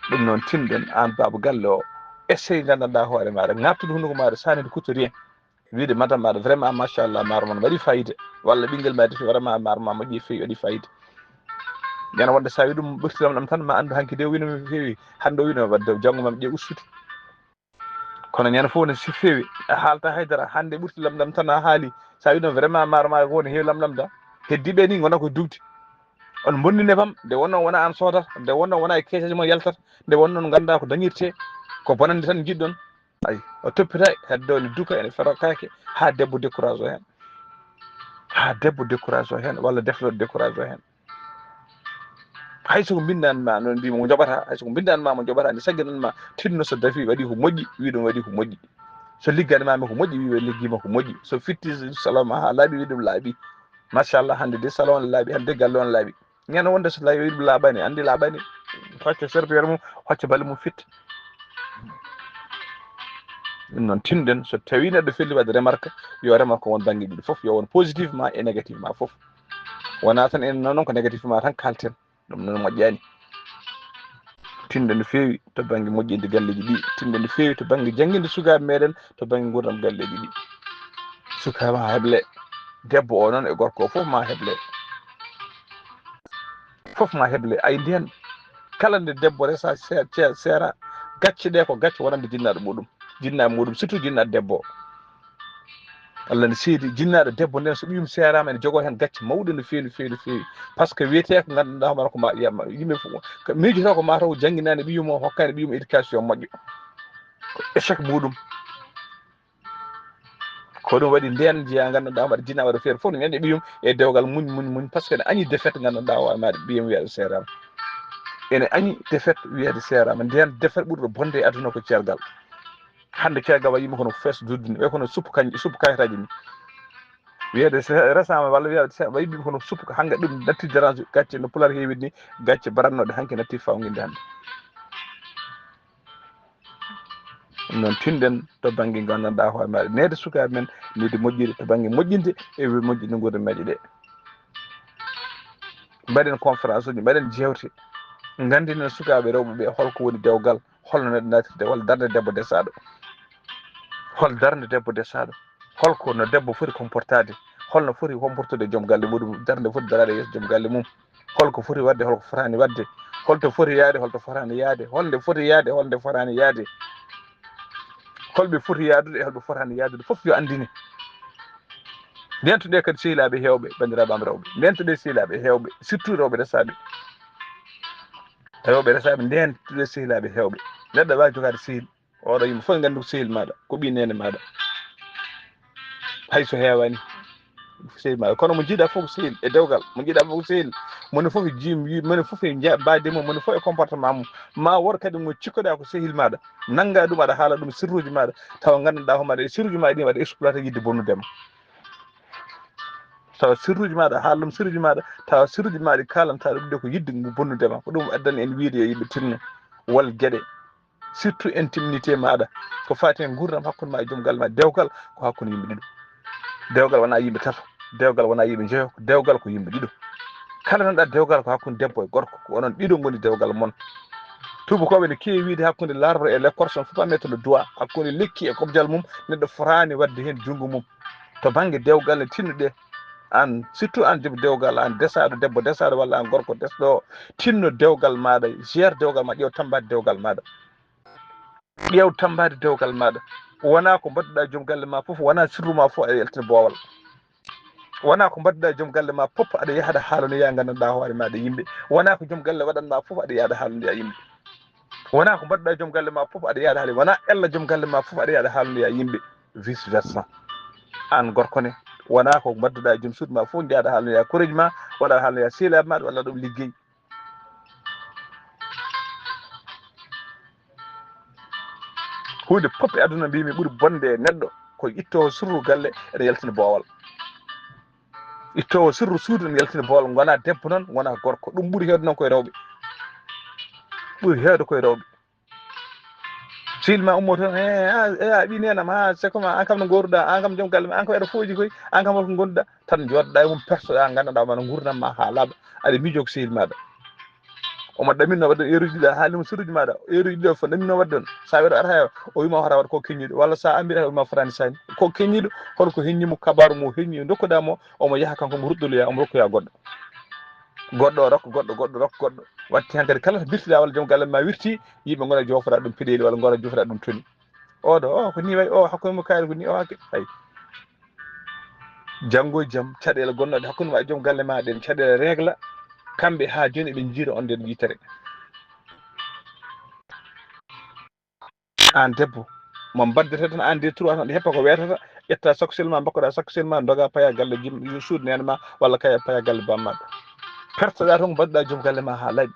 Ɗum noon, tinɗen aan baaba galle o, essaye nganndanɗaa hoore maaɗa, ŋaɓtude hunnduko maaɗa, ça ne coûte rien. Wiide madame maaɗa, vraiment machallah, maaro mon waɗi fayida, walla ɓinngel ma defi, vraiment maaro ma moƴƴi feewi, waɗi fayida. Ñande wonde so a wii ɗum ɓurti lamɗam tan, ma anndu hanki de o wiino mi feewi, hannde o wiino wadde janngo ma mi ƴeew ustude. Kono ñande fof ne si feewi, a haalta hay dara, hannde ɓurti lamɗam tan a haali, so a wii ɗum vraiment maaro ma ko woni heewi lamɗam da. Heddiiɓe ni ngona ko duɓdi. On mbonni nebam, nde wonno wona aan soodata, nde wonno wona e keeseeje mon yaltata, nde wonno nganndaa ko dañirtee, ko bonannde tan njiɗɗon. Ayi, o toppitaaki, heddo ne duka, ene ferokaake, haa debbo décourage o heen. Haa debbo décourage o heen, walla deflo décourage o heen. Hay so ko mbinndan ma noon, mbiima mo njoɓata, hay so ko mbinndan ma mo njoɓata, nde sagginan ma, tinno so dafi waɗi ko moƴƴi, wii ɗum waɗi ko moƴƴi. So ligganima ko moƴƴi, wii liggiima ko moƴƴi. So fitti salon ma haa laaɓi, wii ɗum laaɓi. Machallah, hannde de salon on laaɓi, hannde de galle on laaɓi. Ñande wonde so laaɓi, wii ɗum laaɓani, anndi laaɓani. Hocca serpillère mum, hocca bale mum fitta. Ɗum noon, tinɗen, so tawii neɗɗo felli waɗde remarque, yo remarque won bannge ɗiɗi fof, yo won positivement et négativement fof. Wonaa tan enen noon ko négativement tan kaalten. Ɗum noon moƴƴaani. Tinɗen no feewi to bannge moƴƴinde galleeji ɗi. Tinɗen no feewi to bannge jannginde sukaaɓe meɗen, to bannge nguurndam galleeji ɗi. Sukaaɓe ma heble. Debbo o noon e gorko o fof ma heble. Fof ma heble. Ay ndeen, kala nde debbo resa se-, se-, seera, gacce ɗe ko gacce wonande jinnaaɗo muɗum. Jinnaaɗo muɗum, surtout jinnaaɗo debbo o. Allah ne seedi, jinnaaɗo debbo nden, so ɓiyum seeraama, ene jogoo heen gacce mawɗe no feewi, no feewi, no feewi. Par ce que wiyetee ko ngannduɗaa hoore ko ma, ya-, ma, yimɓe fof, ko miijotoo ko mataw jannginaani ɓiyum o, hokkaani ɓiyum éducation moƴƴo. Ko échec muɗum. Ko ɗum waɗi ndeen njiyaa ngannduɗaa hoore jinnaaɗo feere fof no ñande ɓiyum e dewgal muñ, muñ, muñ, par ce que ene añi défaite ngannduɗaa hoore maaɗa ɓiyum wiyeede seeraama. Ene añi défaite wiyeede seeraama. Ndeen défaite ɓurɗo bonde e aduna ko ceergal. Hannde ceergal wayi yimɓe kono fees duddini, wayi kono suppu kañ-, suppu kayitaaji ni. Wiyeede se-, resaama walla wiyeede se-, wayi yimɓe kono suppu ko hannga ɗum natti dérange gacce no Pulaar heewiri ni, gacce barannooɗe hanki natti fawnginde hannde. Ɗum noon tinɗen to bannge nganndanɗaa hoore maaɗa, neede sukaaɓe men, neede moƴƴude to bannge moƴƴinde e moƴƴinde nguurndam meeje ɗe. Mbaɗen conférence uji, mbaɗen jeewte, nganndinen sukaaɓe rewɓe ɓe holko woni dewgal, holno neɗɗo naatirta, walla darnde debbo desaaɗo. Hol darnde debbo desaaɗo? Holko no debbo foti comportaade? Holno foti comportude e joom galle muɗum? Darnde foti daraade e yeeso joom galle mum? Holko foti waɗde, holko fotaani waɗde? Holto foti yahde, holto fotaani yahde? Holnde foti yahde, holnde fotaani yahde? Holɓe foti yahdude e holɓe fotaani yahdude, fof yo anndine. Ndeentuɗe kadi sehilaaɓe heewɓe, banndiraaɓe am rewɓe. Ndeentuɗe sehilaaɓe heewɓe, surtout rewɓe resaaɓe. Rewɓe resaaɓe, ndeentuɗe sehilaaɓe heewɓe. Neɗɗo waawi jogaade sehil. Oɗo yimɓe fof nganndi ko sehil maaɗa, ko ɓii neene maaɗa. Hay so heewaani, sehil maaɗa. Kono mo njiɗa fof ko sehil e dewgal, mo njiɗa fof ko sehil. Moni fof e jiim, moni fof e nja-, mbaadi mum, moni fof e comportement mum. Ma wor kadi mo cikkoɗaa ko sehil maaɗa, nannga ɗum, aɗa haala ɗum sirruuji maaɗa, tawa nganndanɗaa hoore maaɗa e sirruuji maaɗa ɗi waɗa exploité yiɗde bonnude ma. Tawa sirruuji maaɗa, haal ɗum sirruuji maaɗa, tawa sirruuji maaɗa ɗi kaalantaa ɗum de ko yiɗde ngu bonnude ma. Ko ɗum addani en wiyde yo yimɓe tinno wal geɗe, surtout intimité maaɗa, ko faati e nguurndam hakkunde ma e joom galle ma. Dewgal ko hakkunde yimɓe ɗiɗo. Dewgal wonaa yimɓe tato, dewgal wonaa yimɓe njoyo, ko dewgal ko yimɓe ɗiɗo. Kala nanɗa dewgal ko hakkunde debbo e gorko, ko onon ɗiɗo ngoni dewgal mon. Tuubakooɓe ne keewi wiyde hakkunde l'arbre et l'écorce, on ne peut pas mettre le doigt, hakkunde lekki e kobjal mum, neɗɗo fotaani waɗde heen junngo mum. To bannge dewgal ne tinnuɗe, aan, surtout aan joom dewgal, aan desaaɗo debbo, desaaɗo walla aan gorko desɗo, tinno dewgal maaɗa, gère dewgal ma, ƴeew tammbaade dewgal maaɗa. Ƴeew tammbaade dewgal maaɗa. Wonaa ko mbaɗduɗaa joom galle ma fof, wonaa sirru ma fof aɗa yaltina boowal. Wonaa ko mbaɗduɗaa joom galle ma fof aɗa yaha aɗa haalanoya nganndanɗaa hoore maaɗa yimɓe. Wonaa ko joom galle waɗanma fof aɗa yaha aɗa haalanoya yimɓe. Wonaa ko mbaɗduɗaa joom galle ma fof aɗa yaha aɗa haala, wonaa ella joom galle ma fof aɗa yaha aɗa haalanoya yimɓe. Vice versa. Aan gorko ne, wonaa ko mbaɗduɗaa joom suudu ma fof njaha aɗa haalanoya koreeji ma, walla aɗa haalanoya sehilaaɓe maaɗa, walla aɗa ɗum liggey. Huunde fof e aduna mbiymi ɓuri bonde e neɗɗo ko ittoowo sirru galle ene yaltina boowal. Ittoowo sirru suudu ene yaltina boowal. Ngonaa debbo noon, ngonaa gorko. Ɗum ɓuri heewde noon koye rewɓe. Ɓuri heewde koye rewɓe. Sehil ma ummo toon, "Eh, a, eh, a ɓii neenam, ha, c'est comment, aan kam no ngooruɗaa, aan kam joom galle ma, aan kam aɗa fooji koy, aan kam holko ngonduɗaa?" Tan njooɗoɗaa e mum, persoɗaa, nganndanɗaa hoore ma no nguurndam ma haa laaɓa, aɗa miijoo ko sehil maaɗa. Omo ɗaminno waɗde on heure uji ɗiɗi, a haalnii mo sirruuji maaɗa, heure uji ɗiɗi o fof ɗaminno waɗde on. So a wiyaɗo arata o, o wiima o hota waɗ ko keññiiɗo, walla so a amiri o wiima fotaani saani. Ko keññiiɗo, holko heññi mo, kabaaru mo heññi, ndokkuɗaa mo, omo yaha kanko omo ruttoloya, omo rokkoya goɗɗo. Goɗɗo o rokka goɗɗo, goɗɗo rokka goɗɗo. Watti hankadi kala to birtiɗaa walla joom galle ma wirti, yimɓe ngona joofoɗaa ɗum piɗeeli walla ngona joofoɗaa ɗum toni. Oɗo, o ko ni wayi, o hakkunde mo kaari ko ni, o hakke, ay. Janngo e jam, caɗeele gonnooɗe hakkunde ma e joom galle ma ɗen, caɗeele règle, kamɓe haa jooni eɓe njiira on nden yitere. Aan debbo, mo mbaddete tan aan de trois tan, ɗe heppa ko weetata, ƴetta sakkosel ma, mbakkoɗaa sakkosel ma, ndoga paya galle jim-, suudu nene ma, walla kaya paya galle bammaɗo. Pertoɗaa toon ko mbaɗɗaa joom galle ma haa laaɓi.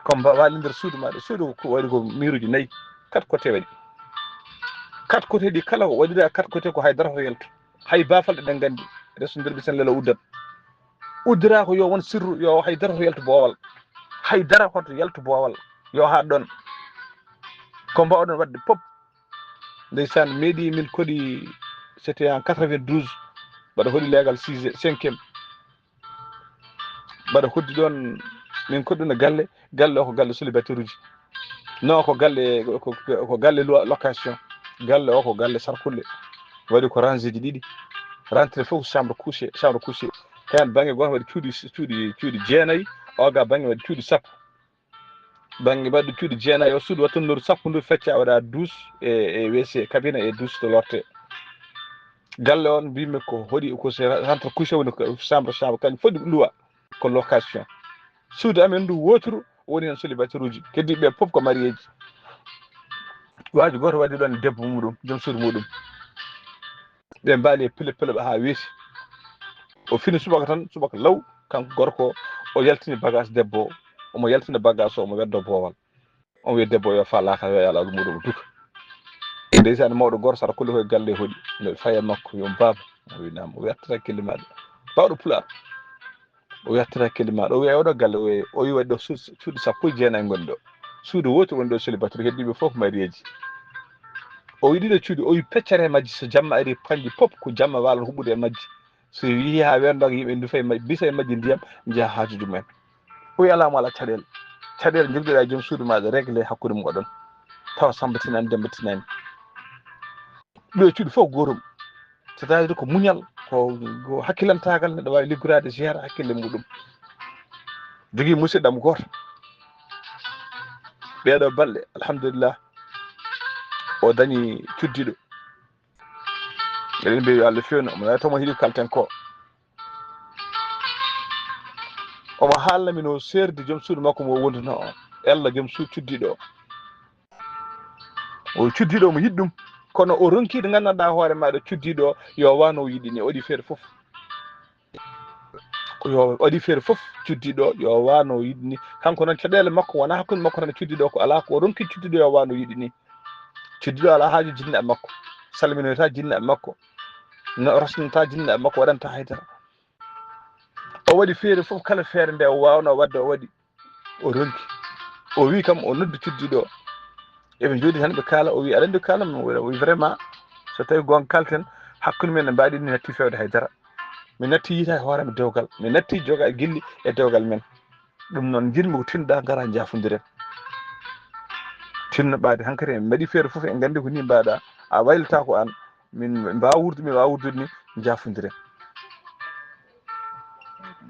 Ko mba-, waali nder suudu ma ɗo. Suudu ko waɗi ko miiruuji nayi, quatre côté waɗi. Quatre côté ɗi kala ko waɗira quatre côté ko hay dara hoto yaltu. Hay baafal eɗen nganndi, reso nder ɓisen lelo uddat. Uddira ko yo won sirru, yo hay dara hoto yaltu boowal. Hay dara hoto yaltu boowal. Yo haa ɗoon. Ko mbaawɗon waɗde pop. Ndeysaan, meeɗi min koɗi, c'était en quatre-vingt-douze, mbaɗa hoɗi leegal sixième, cinquième. Mbaɗa hoddi ɗoon, min koɗɗuno galle, galle o ko galle célibataire uji. Non, ko galle, ko, ko, ko galle lo-, location. Galle o ko galle sarkulle. Waɗi ko rangé ji ɗiɗi. Rentrée fof chambre couché, chambre couché. Heen bannge gooto waɗi cuuɗi, cuuɗi, cuuɗi jeenayi, oga bannge waɗi cuuɗi sappo. Bannge mbaɗɗo cuuɗi jeenayi o, suudu waɗtannooru sappo ndu fecca, waɗa douche e, e W C, cabinet e douche to lotte. Galle on mbimi ko hoɗi, ko se rentrée couché woni ko chambre, chambre kañum foti luwa ko location. Suudu amen ndu wooturu woni heen célibataire uji. Keddiiɓe ɓe fof ko marié ji. Waaju gooto waɗi ɗoon debbo muɗum, joom suudu muɗum. Ɓe mbaali e pile pile ɓe haa weeti. O fini subaka tan, subaka law, kanko gorko o, o yaltini bagage debbo o, omo yaltina bagage o, omo weddo boowal. On wiya debbo o yo faalaaka, yo yaala ɗum muɗum duka. Ndeysaan, mawɗo gooto sara kulli koye galle hoɗi. No faya makko, yo baaba. O wi naam, o wertata kelli maaɗa. Baawɗo pulaar. O wertata kelli maaɗa. O wiya oɗo galle, o wiya, o wiya waɗi ɗo su-, cuuɗi sappo e jeenayi ngoni ɗo. Suudu wootu woni ɗo célibataire, heddiiɓe fof marié ji. O wi ɗiɗo cuuɗi, o wi peccere majji, so jamma ari panji pop, ko jamma waalan huɓɓude e majji. So yehi haa weendaaka yimɓe ndu fay ma-, bisa e majji ndiyam, njaha haajuuji mumen. O wi alaa mo alaa caɗeele. Caɗeele njogitoɗaa e joom suudu maaɗa, réglé hakkunde mooɗon. Tawa Samba tinaani, Demba tinaani. Ɗo e cuuɗi fof gootum. C'est-à-dire ko muñal, ko, ko hakkilantaagal, neɗɗo waawi liggoraade, gérer hakkille muɗum. Jogii musidɗam gooto. Ɗeeɗoo balɗe, alhamdulillah, o dañi cuddiiɗo. Eɗen mbiya yo Allah fewnu, omo nawi toon, omo heɗii ko kalten ko. Omo haalna min o seerdi joom suudu makko mo wondunoo o. Ella joom suudu cuddiiɗo o. O cuddiiɗo omo yiɗi ɗum. Kono o ronki ɗo nganndanɗaa hoore maaɗa cuddiiɗo o, yo wano o yiɗi ni, o waɗi feere fof. Ko yo waɗi feere fof, cuddiiɗo o, yo wano o yiɗi ni. Kanko noon caɗeele makko wonaa hakkunde makko tan e cuddiiɗo o, ko alaa ko o ronki cuddiiɗo yo wano o yiɗi ni. Cuddiiɗo alaa haaju jinnaaɓe makko. Salminoyta jinnaaɓe makko. No resnata jinnaaɓe makko, waɗanta haydara. O waɗi feere fof, kala feere nde o waawnoo waɗde, o waɗi, o ronki. O wi kam, o noddi cuddiiɗo o. Eɓe njooɗi tan, ɓe kaala, o wi, "Aɗa anndi ko kaalan-mi?" O wi, "Vraiment, so tawii goonga kaalten, hakkunde men en mbaɗi ni natti feewde hay dara. Mi natti yiita e hoore am dewgal. Mi natti joga gilli e dewgal men. Ɗum noon, njiɗmi ko tinnoɗaa, ngara njaafondiren." Tinno ɓaade hankadi, en mbaɗi feere fof, en nganndi ko nii mbaɗa, a waylataa ko aan. Min mbaawa wuurdude, min mbaawa wuurdude ni, njaafondiren.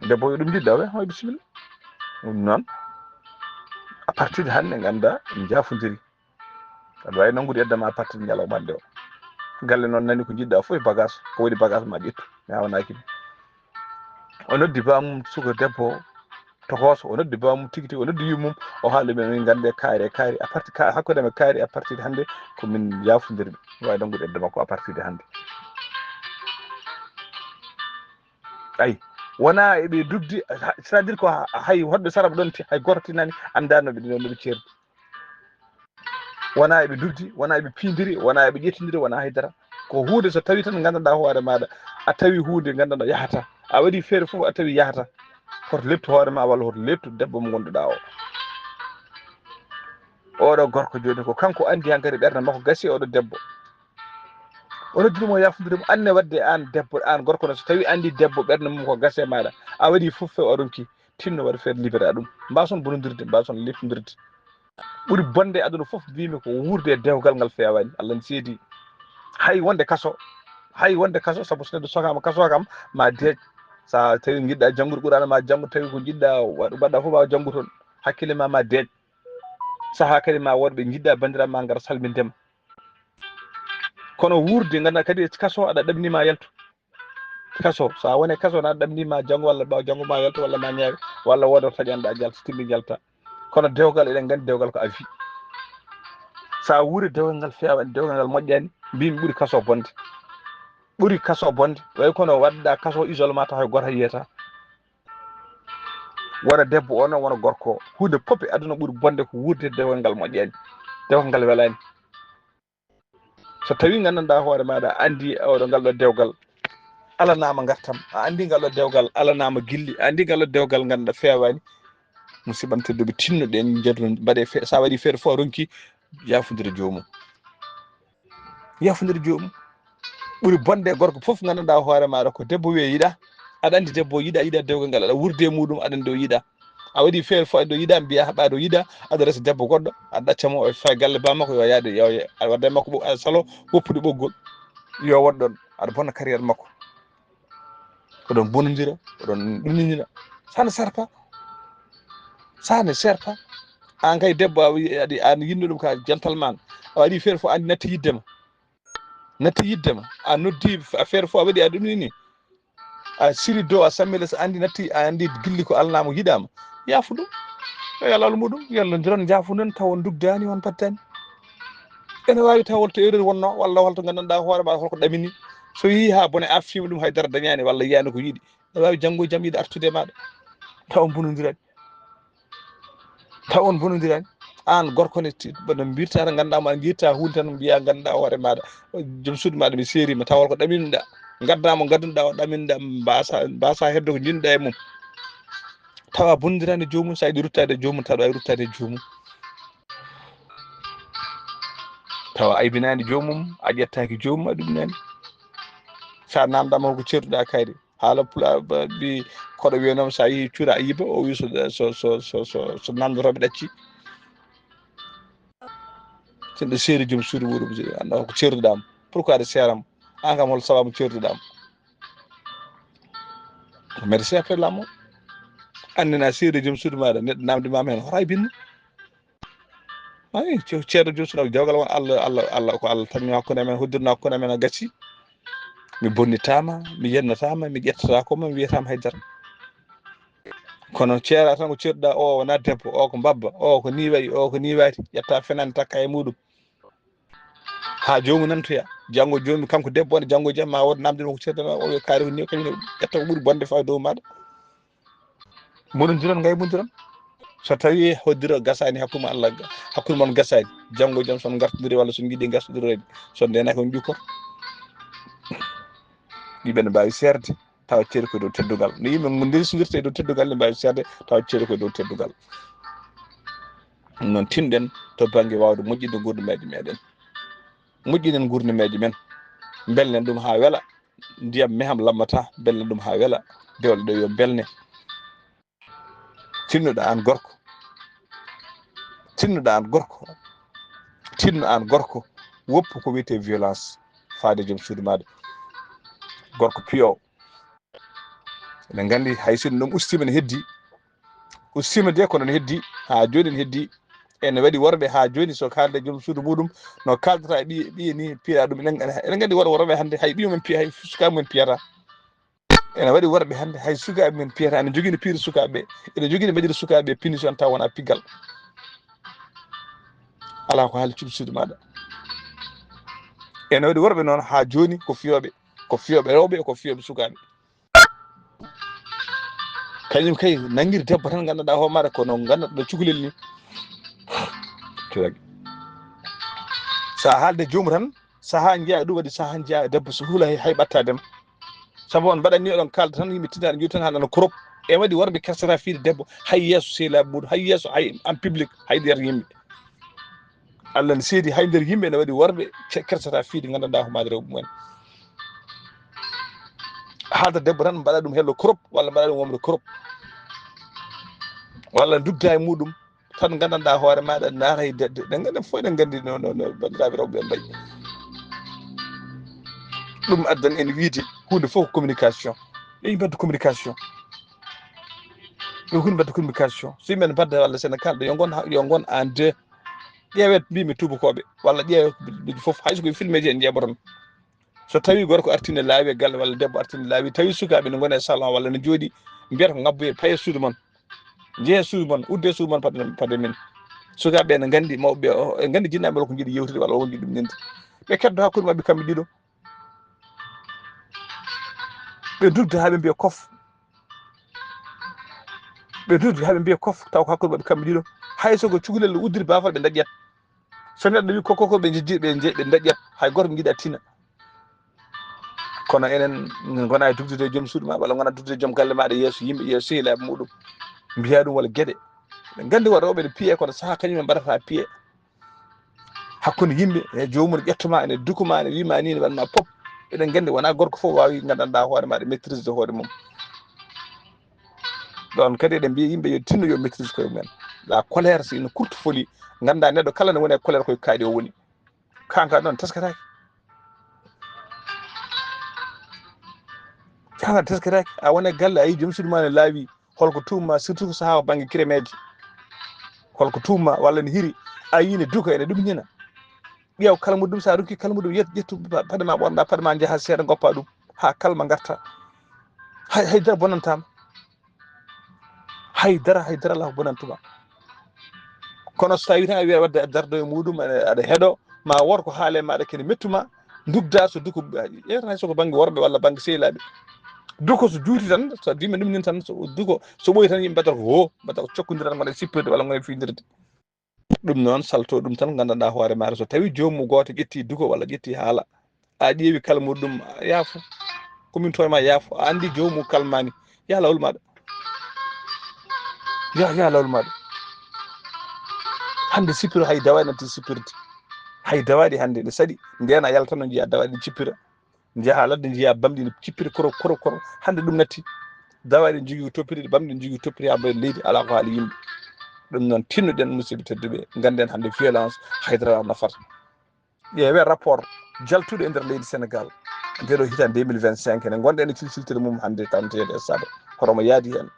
Debbo yo ɗum njiɗɗa, we, hoy bisimilla. Ɗum noon, à partir de hannde, ngannda, en njaafondiri. Aɗa waawi nanngude edda ma à partir de ñalawma hannde o. Galle noon nani ko njiɗɗa fof e bagage, ko woni bagage ma ƴettu, mi hawanaaki mi. O noddi baamum suka debbo o, tokooso, o noddi baamum tigi tigi, o noddi yummum, o haali ɓe, "Min ngannde kaari e kaari, à partir ka, hakkunde men kaari, à partir de hannde ko min njaafondirɓe." Mi waawi nanngude edda makko à partir de hannde. Ayi, wonaa eɓe dugdi, ha-, c'est-à-dire ko ha-, hay hoɗɓe sara ɓe ɗon ti-, hay gooto tinani anndaa no ɓe, no ɓe ceerdi. Wonaa eɓe dugdi, wonaa eɓe piindiri, wonaa eɓe ƴettindiri, wonaa hay dara. Ko huunde so tawi tan nganndanɗaa hoore maaɗa, a tawi huunde nganndanɗaa yahata. A waɗi feere fof a tawi yahata. Hoto leptu hoore ma walla hoto leptu debbo mo ngannduɗaa o. Oɗo gorko jooni ko kanko anndi hankadi ɓernde makko gasi oɗo debbo. O noddiri mo yaafondirii mo, anne waɗde aan debbo, aan gorko no so tawi anndi debbo ɓernde mum ko gasi e maaɗa. A waɗi fof few a ronki, tinno waɗa feere libérer ɗum. Mbaason bonondirde, mbaason leptindirde. Ɓuri bonde e aduna fof, mbiymi ko wuurde e dewgal ngal feewaani. Allah ne seedi. Hay wonde kaso, hay wonde kaso, sabu so neɗɗo sokaama kaso kam, ma deej. So a tawi njiɗɗa janngude Qur'aana, ma janngu, tawi ko njiɗɗa waɗ-, mbaɗɗa fof, ma janngu toon. Hakkille ma, ma deej. Sahaa kadi ma wood ɓe njiɗɗa banndiraaɓe ma ngara salminde ma. Kono wuurde, nganndaa kadi kaso aɗa ɗamni ma yaltu. Kaso, so a woni kaso, na ɗamni ma janngo walla ɓaawo janngo ma yaltu walla ma ñaawe, walla wooda ko taƴanɗa jalta, timmi jalta. Kono dewgal, eɗen nganndi dewgal ko avi. So a wuuri dewgal ngal feewaani, dewgal ngal moƴƴaani, mbimi ɓuri kaso bonde. Ɓuri kaso bonde. Way kono waɗɗa kaso isolement tawa hay gooto yiyata. Wona debbo o noon, wona gorko o. Huunde fof e aduna ɓuri bonde ko wuurde dewgal ngal moƴƴaani. Dewgal ngal welaani. So tawi nganndanɗaa hoore maaɗa, a anndi oɗo ngal ɗo dewgal alanaama ngartam, a anndi ngal ɗo dewgal alanaama gilli, a anndi ngal ɗo dewgal ngannduɗaa feewaani, musidɓam tedduɓe, tinnoɗen, njeddo, mbaɗe fe-, so a waɗi feere fof a ronki, yaafondire joomum. Yaafondire joomum. Ɓuri bonde e gorko fof nganndanɗaa hoore maaɗa ko debbo wiye yiɗa, aɗa anndi debbo yiɗa, yiɗa dewgal ngal, aɗa wuurde e muɗum, aɗa anndi o yiɗa. A waɗi feere fof, aɗa yiɗa, mbiya haɓaade o yiɗa, aɗa resa debbo goɗɗo, aɗa ɗacca mo, o fayi galle ba makko, yo yaade, yo, yo, aɗa wadda e makko ɓo-, aɗa salo woppude ɓoggol, yo waɗ ɗon, aɗa bonna carrière makko. Oɗon bonondira, oɗon ɗuminina. Ça ne sert pas. Ça ne sert pas. An kay debbo, a wi-, aɗa, an yinno ɗum ka gentleman. A waɗi feere fof, anndi natti yidde ma. Natti yidde ma. A noddi f-, affaire fof a waɗi, a ɗum ni. A siri dow, a sammi les, a anndi natti, a anndi gilli ko alanaama yiɗaama. Yaafu ɗum. Yo Allah almuɗum, yalla ndiron njaafu non taw on ndugdaani, on mbattaani. Ene waawi taw holto erreur wonnoo, walla holto nganndanɗaa hoore ma holko ɗamini. So yii haa bone arfiima ɗum hay dara dañaani walla yiyaani ko yiɗi. Ene waawi janngo e jam yiɗi artude e maaɗa. Taw on bonondiraani. Taw on bonondiraani. Aan gorko ne ti-, no mbirta tan ngannduɗaa ma, ngirta huunde tan mbiya ngannduɗaa hoore maaɗa. Joom suudu maaɗa mi seeriima, taw holko ɗaminoɗaa. Ngaddaa mo ngaddunoɗaa o ɗaminoɗaa, mbaasa, mbaasa heɓde ko njiɗnoɗaa e mum. Tawa bonondiraani e joomum, so a yiɗi ruttaade e joomum, tawa aɗa waawi ruttaade e joomum. Tawa aybinaani joomum, a ƴettaaki joomum, a ɗuminaani. So a naamndaama holko ceertuɗaa kayre. Haala pulaar ba-, mbi koɗo wiyanoo so a yii cuura a yiba, o wi so, so, so, so, so, so naamndotooɓe ɗacci. Sinɗo seeri joom suudu muɗum, si anndaa ko ceertuɗaa mo. Pourquoi aɗa seera mo? Aan kam hol sababu ceertuɗaa mo? Merci après la mort. Anndina seeri joom suudu maaɗa, neɗɗo naamndi ma heen, hoto hay binne. Ay, ce-, ceerno Joom Suudu, dewgal won Allah, Allah, Allah, ko Allah tanmi hakkunde amen, hoddirno hakkunde amen, a gasi. Mi bonnitaama, mi yennataama, mi ƴettataako ma, mi wiyataama hay dara. Kono ceera tan ko ceerɗa, o wona debbo, o ko mbabba, o ko ni wayi, o ko ni waati, ƴetta fenaande takka e muɗum. Haa joomu nantoya. Janngo joomi kanko debbo on, janngo jam ma wood namde mo ko ceerɗa ma, o wiya kaari ko ni, kañum ƴetta ko ɓuri bonde fawi dow maaɗa. Monondiron, ngaybondiron. So tawi hoddiro gasaani hakkunde Allah, hakkunde mon gasaani, janngo jam son ngartondiri walla son njiɗi ngartondiri, son ndenaaki on ƴukkoto. Ɗi ɓe no mbaawi seerde. tawa ceeri ko dow teddugal. No yimɓe ndersondirta e dow teddugal, ne mbaawi seerde tawa ceeri ko dow teddugal. Noon tinɗen to bannge waawde moƴƴinde nguurndamaaji meɗen. Moƴƴinen nguurndamaaji men. Mbelnen ɗum haa wela. Ndiyam meham lammata, mbelnen ɗum haa wela. Dewle ɗe yo mbelne. Tinnoɗa aan gorko. Tinnoɗa aan gorko. Tinno aan gorko. Woppu ko wiyetee violence faade joom suudu maaɗa. Gorko piyo. Eɗen nganndi hay sinno ɗum ustiima ne heddi. Ustiima de kono ne heddi. Haa jooni ne heddi. Ene waɗi worɓe haa jooni so kaalde joom suudu muɗum no kaaldata e ɓiye, ɓiye ni piira ɗum. Eɗen, eɗen nganndi worɓe, worɓe hannde hay ɓiye mum piya, hay sukaaɓe mum piyata. Ene waɗi worɓe hannde hay sukaaɓe men piyata, ene jogii no piiri sukaaɓe ɓe, ene jogii no mbaɗiri sukaaɓe ɓe punition taw wonaa piggal. Alaa ko haali cuuɗi suudu maaɗa. Ene waɗi worɓe noon haa jooni ko fiyooɓe, ko fiyooɓe rewɓe, ko fiyooɓe sukaaɓe. Kañum kay nanngiri debbo tan nganndanɗaa hoore maaɗa ko no nganndanɗaa cukalel ni. Cukalel. So a haalde joomum tan, sahaa njiyaa ɗum waɗi, sahaa njiyaa debbo so huula hay, hay ɓattaade ma. Sabu on mbaɗani oɗon kaalda tan, yimɓe tinnaɗo njiɗo tan haɗa no korop. E waɗi worɓe kersata fiide debbo, hay yeeso sehilaaɓe muɗum, hay yeeso, hay en public, hay nder yimɓe. Allah ne seedi hay nder yimɓe ne waɗi worɓe ce-, kersata fiide nganndanɗaa ko maaji rewɓe mumen. Haalda debbo tan mbaɗa ɗum hello korop, walla mbaɗa ɗum womre korop. Walla ndugda e muɗum, tan nganndanɗaa hoore maaɗa naata e de-, de-, ɗen nganndi fof, eɗen nganndi no, no, no banndiraaɓe rewɓe ɓe mbayi. Ɗum addan en wiide huunde fof ko communication. Yo yimɓe mbaɗdu communication. Yo huunde mbaɗdu communication. So yimɓe ne mbadda walla so ne kaalda, yo ngon ha-, yo ngon en deux. Ƴeewee mbimi tuubakooɓe, walla ƴeewee mbiɗo fof, hay so ko e filmeeji en njeeɓoton. So tawii gorko artii ne laawi e galle walla debbo artii ne laawi, tawi sukaaɓe ne ngona e salon walla ne njooɗii, mbiyata ko ngabboyee, payee suudu mon. Njehee suudu mon, uddee suudu mon, pade, pade min. Sukaaɓe ɓe ne nganndi, mawɓe ɓe, o, ɓe nganndi jinnaaɓe ɓe ko njiɗi yewtude walla o njiɗi ɗum nande. Ɓe keddo hakkunde maɓɓe kamɓe ɗiɗo. Ɓe ndudda haa ɓe mbiya kof. Ɓe ndudda haa ɓe mbiya kof, taw ko hakkunde maɓɓe kamɓe ɗiɗo. Hay so ko cukalel uddiri baafal, ɓe ndaƴƴat. So neɗɗo wi ko, ko, ko ɓe njejji, ɓe nje-, ɓe ndaƴƴat. Hay gooto ɓe njiɗa tina. Kono enen ngona e dugdude e joom suudu ma, walla ngona dugdude e joom galle maaɗa yeeso yimɓe, yeeso sehilaaɓe muɗum. Mbiya ɗum walla geɗe. Ɓe nganndi wo rewɓe ne piye, kono sahaa kañum en mbaɗata piye. Hakkunde yimɓe e joomum ƴettuma, ene dukuma, ene wima ni, ene waɗma pop. Eɗen nganndi wona gorko fof waawi nganndanɗaa hoore maaɗa maîtrise de hoore mum. Ɗoon kadi eɗen mbiya yimɓe yo tinno, yo maîtrise koye mumen. La colère, c'est une courte folie. Ngannda neɗɗo kala ne woni e colère koye kaaɗi o woni. Kanka noon teskataake. Kanka teskataake. A woni e galle, a yii joom suudu ma ne laawi. Holko tuumma, surtout ko sahaa o bannge kiremeeje. Holko tuumma walla ne hiri, a yii ne duka, ene ɗum ñina. Ƴeew kalmudum, so a rokki kalmudum, yet-, ƴettu pa-, paɗe ma ɓorna, paɗe ma njaha seeɗa, ngoppa ɗum, haa kalma ngarta. Hay, hay dara bonantaama. Hay dara, hay dara alaa ko bonantuma. Kono so tawii tan a wiya wadde a dardo e muɗum, aɗa, aɗa heɗo, ma wor ko haale maɗa kene mettuma, ndugda so duko, ƴeewata hay so ko bannge worɓe walla bannge sehilaaɓe. Duko so juuti tan, so dima ɗum nin tan, so duko, so ɓoyi tan yimɓe mbaɗata ko ho, mbaɗata ko cokkondiral, ngona sippirde walla ngona fiidirde. Ɗum noon, salto ɗum tan, nganndanɗaa hoore maaɗa, so tawii joomum gooto ƴetti duko walla ƴetti haala, a ƴeewi kalmudum, yaafo. Ko min toye ma yaafo. A anndi joomum kalmani. Yaa lawol maaɗa. Yaa, yaa lawol maaɗa. Hannde sippiro hay dawaaɗi natti sippirde. Hay dawaaɗi hannde ne saɗi. Ndeen a yaltano njiya dawaaɗi cippira. Njaha ladde njiya bamɗi ne cippira koro, koro, koro. Hannde ɗum natti. Dawaaɗi ne njogii ko toppiri, bamɗi ne njogii ko toppiri haa mbaɗa leydi, alaa ko haali yimɓe. Ɗum noon tinnoɗen musidɓe tedduɓe. Ngannden hannde violence haydara nafata. Ƴeewee rapport jaltuɗo e nder leydi Senegal. Nde ɗo hitaande deux mille vingt-cinq, ene ngonɗen e silsiltere mum hannde, trente et un décembre. Hoto mo yaadi heen.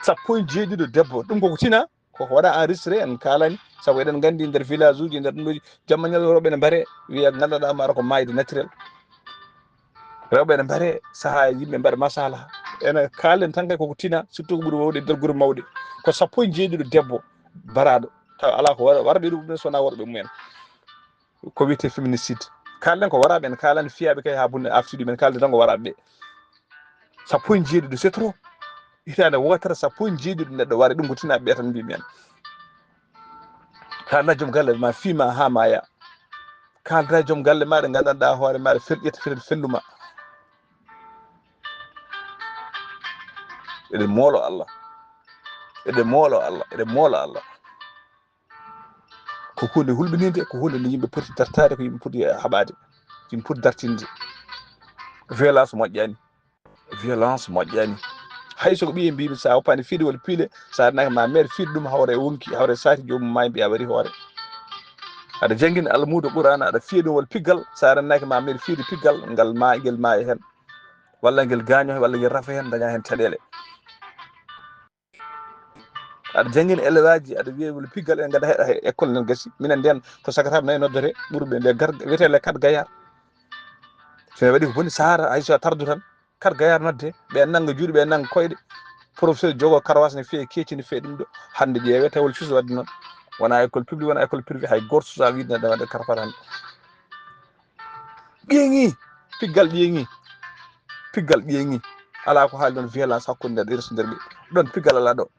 Sappo e jeeɗiɗo debbo. Ɗum koko tina, koko waɗa enregistré, en kaalani. Sabu eɗen nganndi nder village uji, nder ɗum ɗo, jamma ñalawma rewɓe ne mbare, wiya nganndanɗaa maaro ko maayde naturel. Rewɓe ne mbare, sahaa yimɓe mbaɗa masala. Ene kaalen tan kay koko tina, surtout ko ɓuri wawde e nder gure mawɗe. Ko sappo e jeeɗiɗo debbo baraaɗo. Taw alaa ko war-, warɓe ɗum, so wonaa worɓe mumen. Ko wiyetee féminicide. Kaalɗen ko waraaɓe, en kaalani fiyaaɓe kay haa bunne artude, men kaalde tan ko waraaɓe ɓe. Sappo e jeeɗiɗo, c'est trop. Hitaande wootere, sappo e jeeɗiɗo neɗɗo wari, ɗum ko tinaaɓe ɓe tan mbiimi en. Kaalda joom galle ma, fii ma haa maaya. Kaalda joom galle maaɗa, nganndanɗaa hoore maaɗa, fel-, ƴetta fel-, felluma. Eɗen moolo Allah. Eɗen moolo Allah. Eɗen moolo Allah. Ko hunde hulɓininde, ko hunde nde yimɓe poti dartaade, ko yimɓe poti haɓaade, yimɓe poti dartinde. Violence moƴƴaani. Violence moƴƴaani. Hay so ko ɓiye mbiimi, so a woppaani fiide walla piile, so a naaki ma meer fiide ɗum, hawre wonki, hawre saati, joomum maayi, mbiya waɗi hoore. Aɗa janngina almuudo Qur'aana, aɗa fiye ɗum walla piggal, so a naaki ma meer fiide piggal, ngal ma, ngel maaya heen, walla ngel gaaño heen, walla ngel rafa heen, daña heen caɗeele. Aɗa janngina élève aji, aɗa wiya wala piggal en ngada heɗa he école nen gasi. Minen nden to Sakaraaɓe nayi noddete ɓurɓe nde gar wiyetee les quatre gaillards. So mi waɗi ko boni Sahara, hay so a tardu tan, quatre gaillards nodde, ɓe nannga juuɗe, ɓe nannga koyɗe. Professeur jogo karawas ne fiye keeci ne fiye ɗum ɗo. Hannde ƴeewe tawi wala fis waɗde noon. Wona école public, wona école privé, hay gooto susa wiide ne waɗde karfat hannde. Ƴeeŋi, piggal ƴeeŋi, piggal ƴeeŋi. Alaa ko haali noon violence hakkunde nder, nder ɓe. Ɗoon piggal alaa ɗo.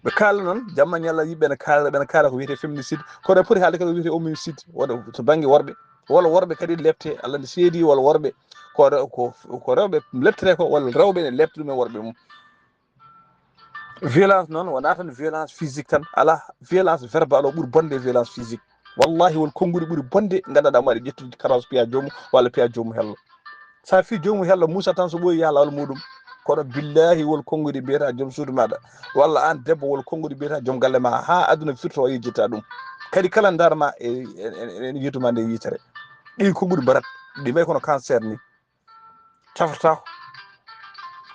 Ɓe kaala noon, jamma ñalla yimɓe ne kaala, ɓe ne kaala ko wiyetee féminicide. Kono ɓe poti haalde kadi ko wiyetee hominicide, wona to bannge worɓe. Walla worɓe kadi lepte, Allah ne seedi walla worɓe. Ko rew-, ko, ko rewɓe leptete ko, walla rewɓe ne lepta ɗum e worɓe mum. Violence noon, wonaa tan violence physique tan, alaa, violence verbale o ɓuri bonde e violence physique. Wallahi, won konnguɗi ɓuri bonde, nganndanɗaa mo aɗa ƴettude karawas piya joomum, walla piya joomum hello. So a fii joomum hello, muusa tan so ɓooyi yaha laawol muuɗum. Kono billahi, won konnguɗi mbiyata joom suudu maaɗa, walla aan debbo, won konnguɗi mbiyata joom galle ma, haa aduna firto o yejjitta ɗum. Kadi kala ndaar ma e, e, e, e yeetu ma nde yitere. Ɗi konnguɗi mbarat, ɗi mbayi kono cancer ni. Cafrataako.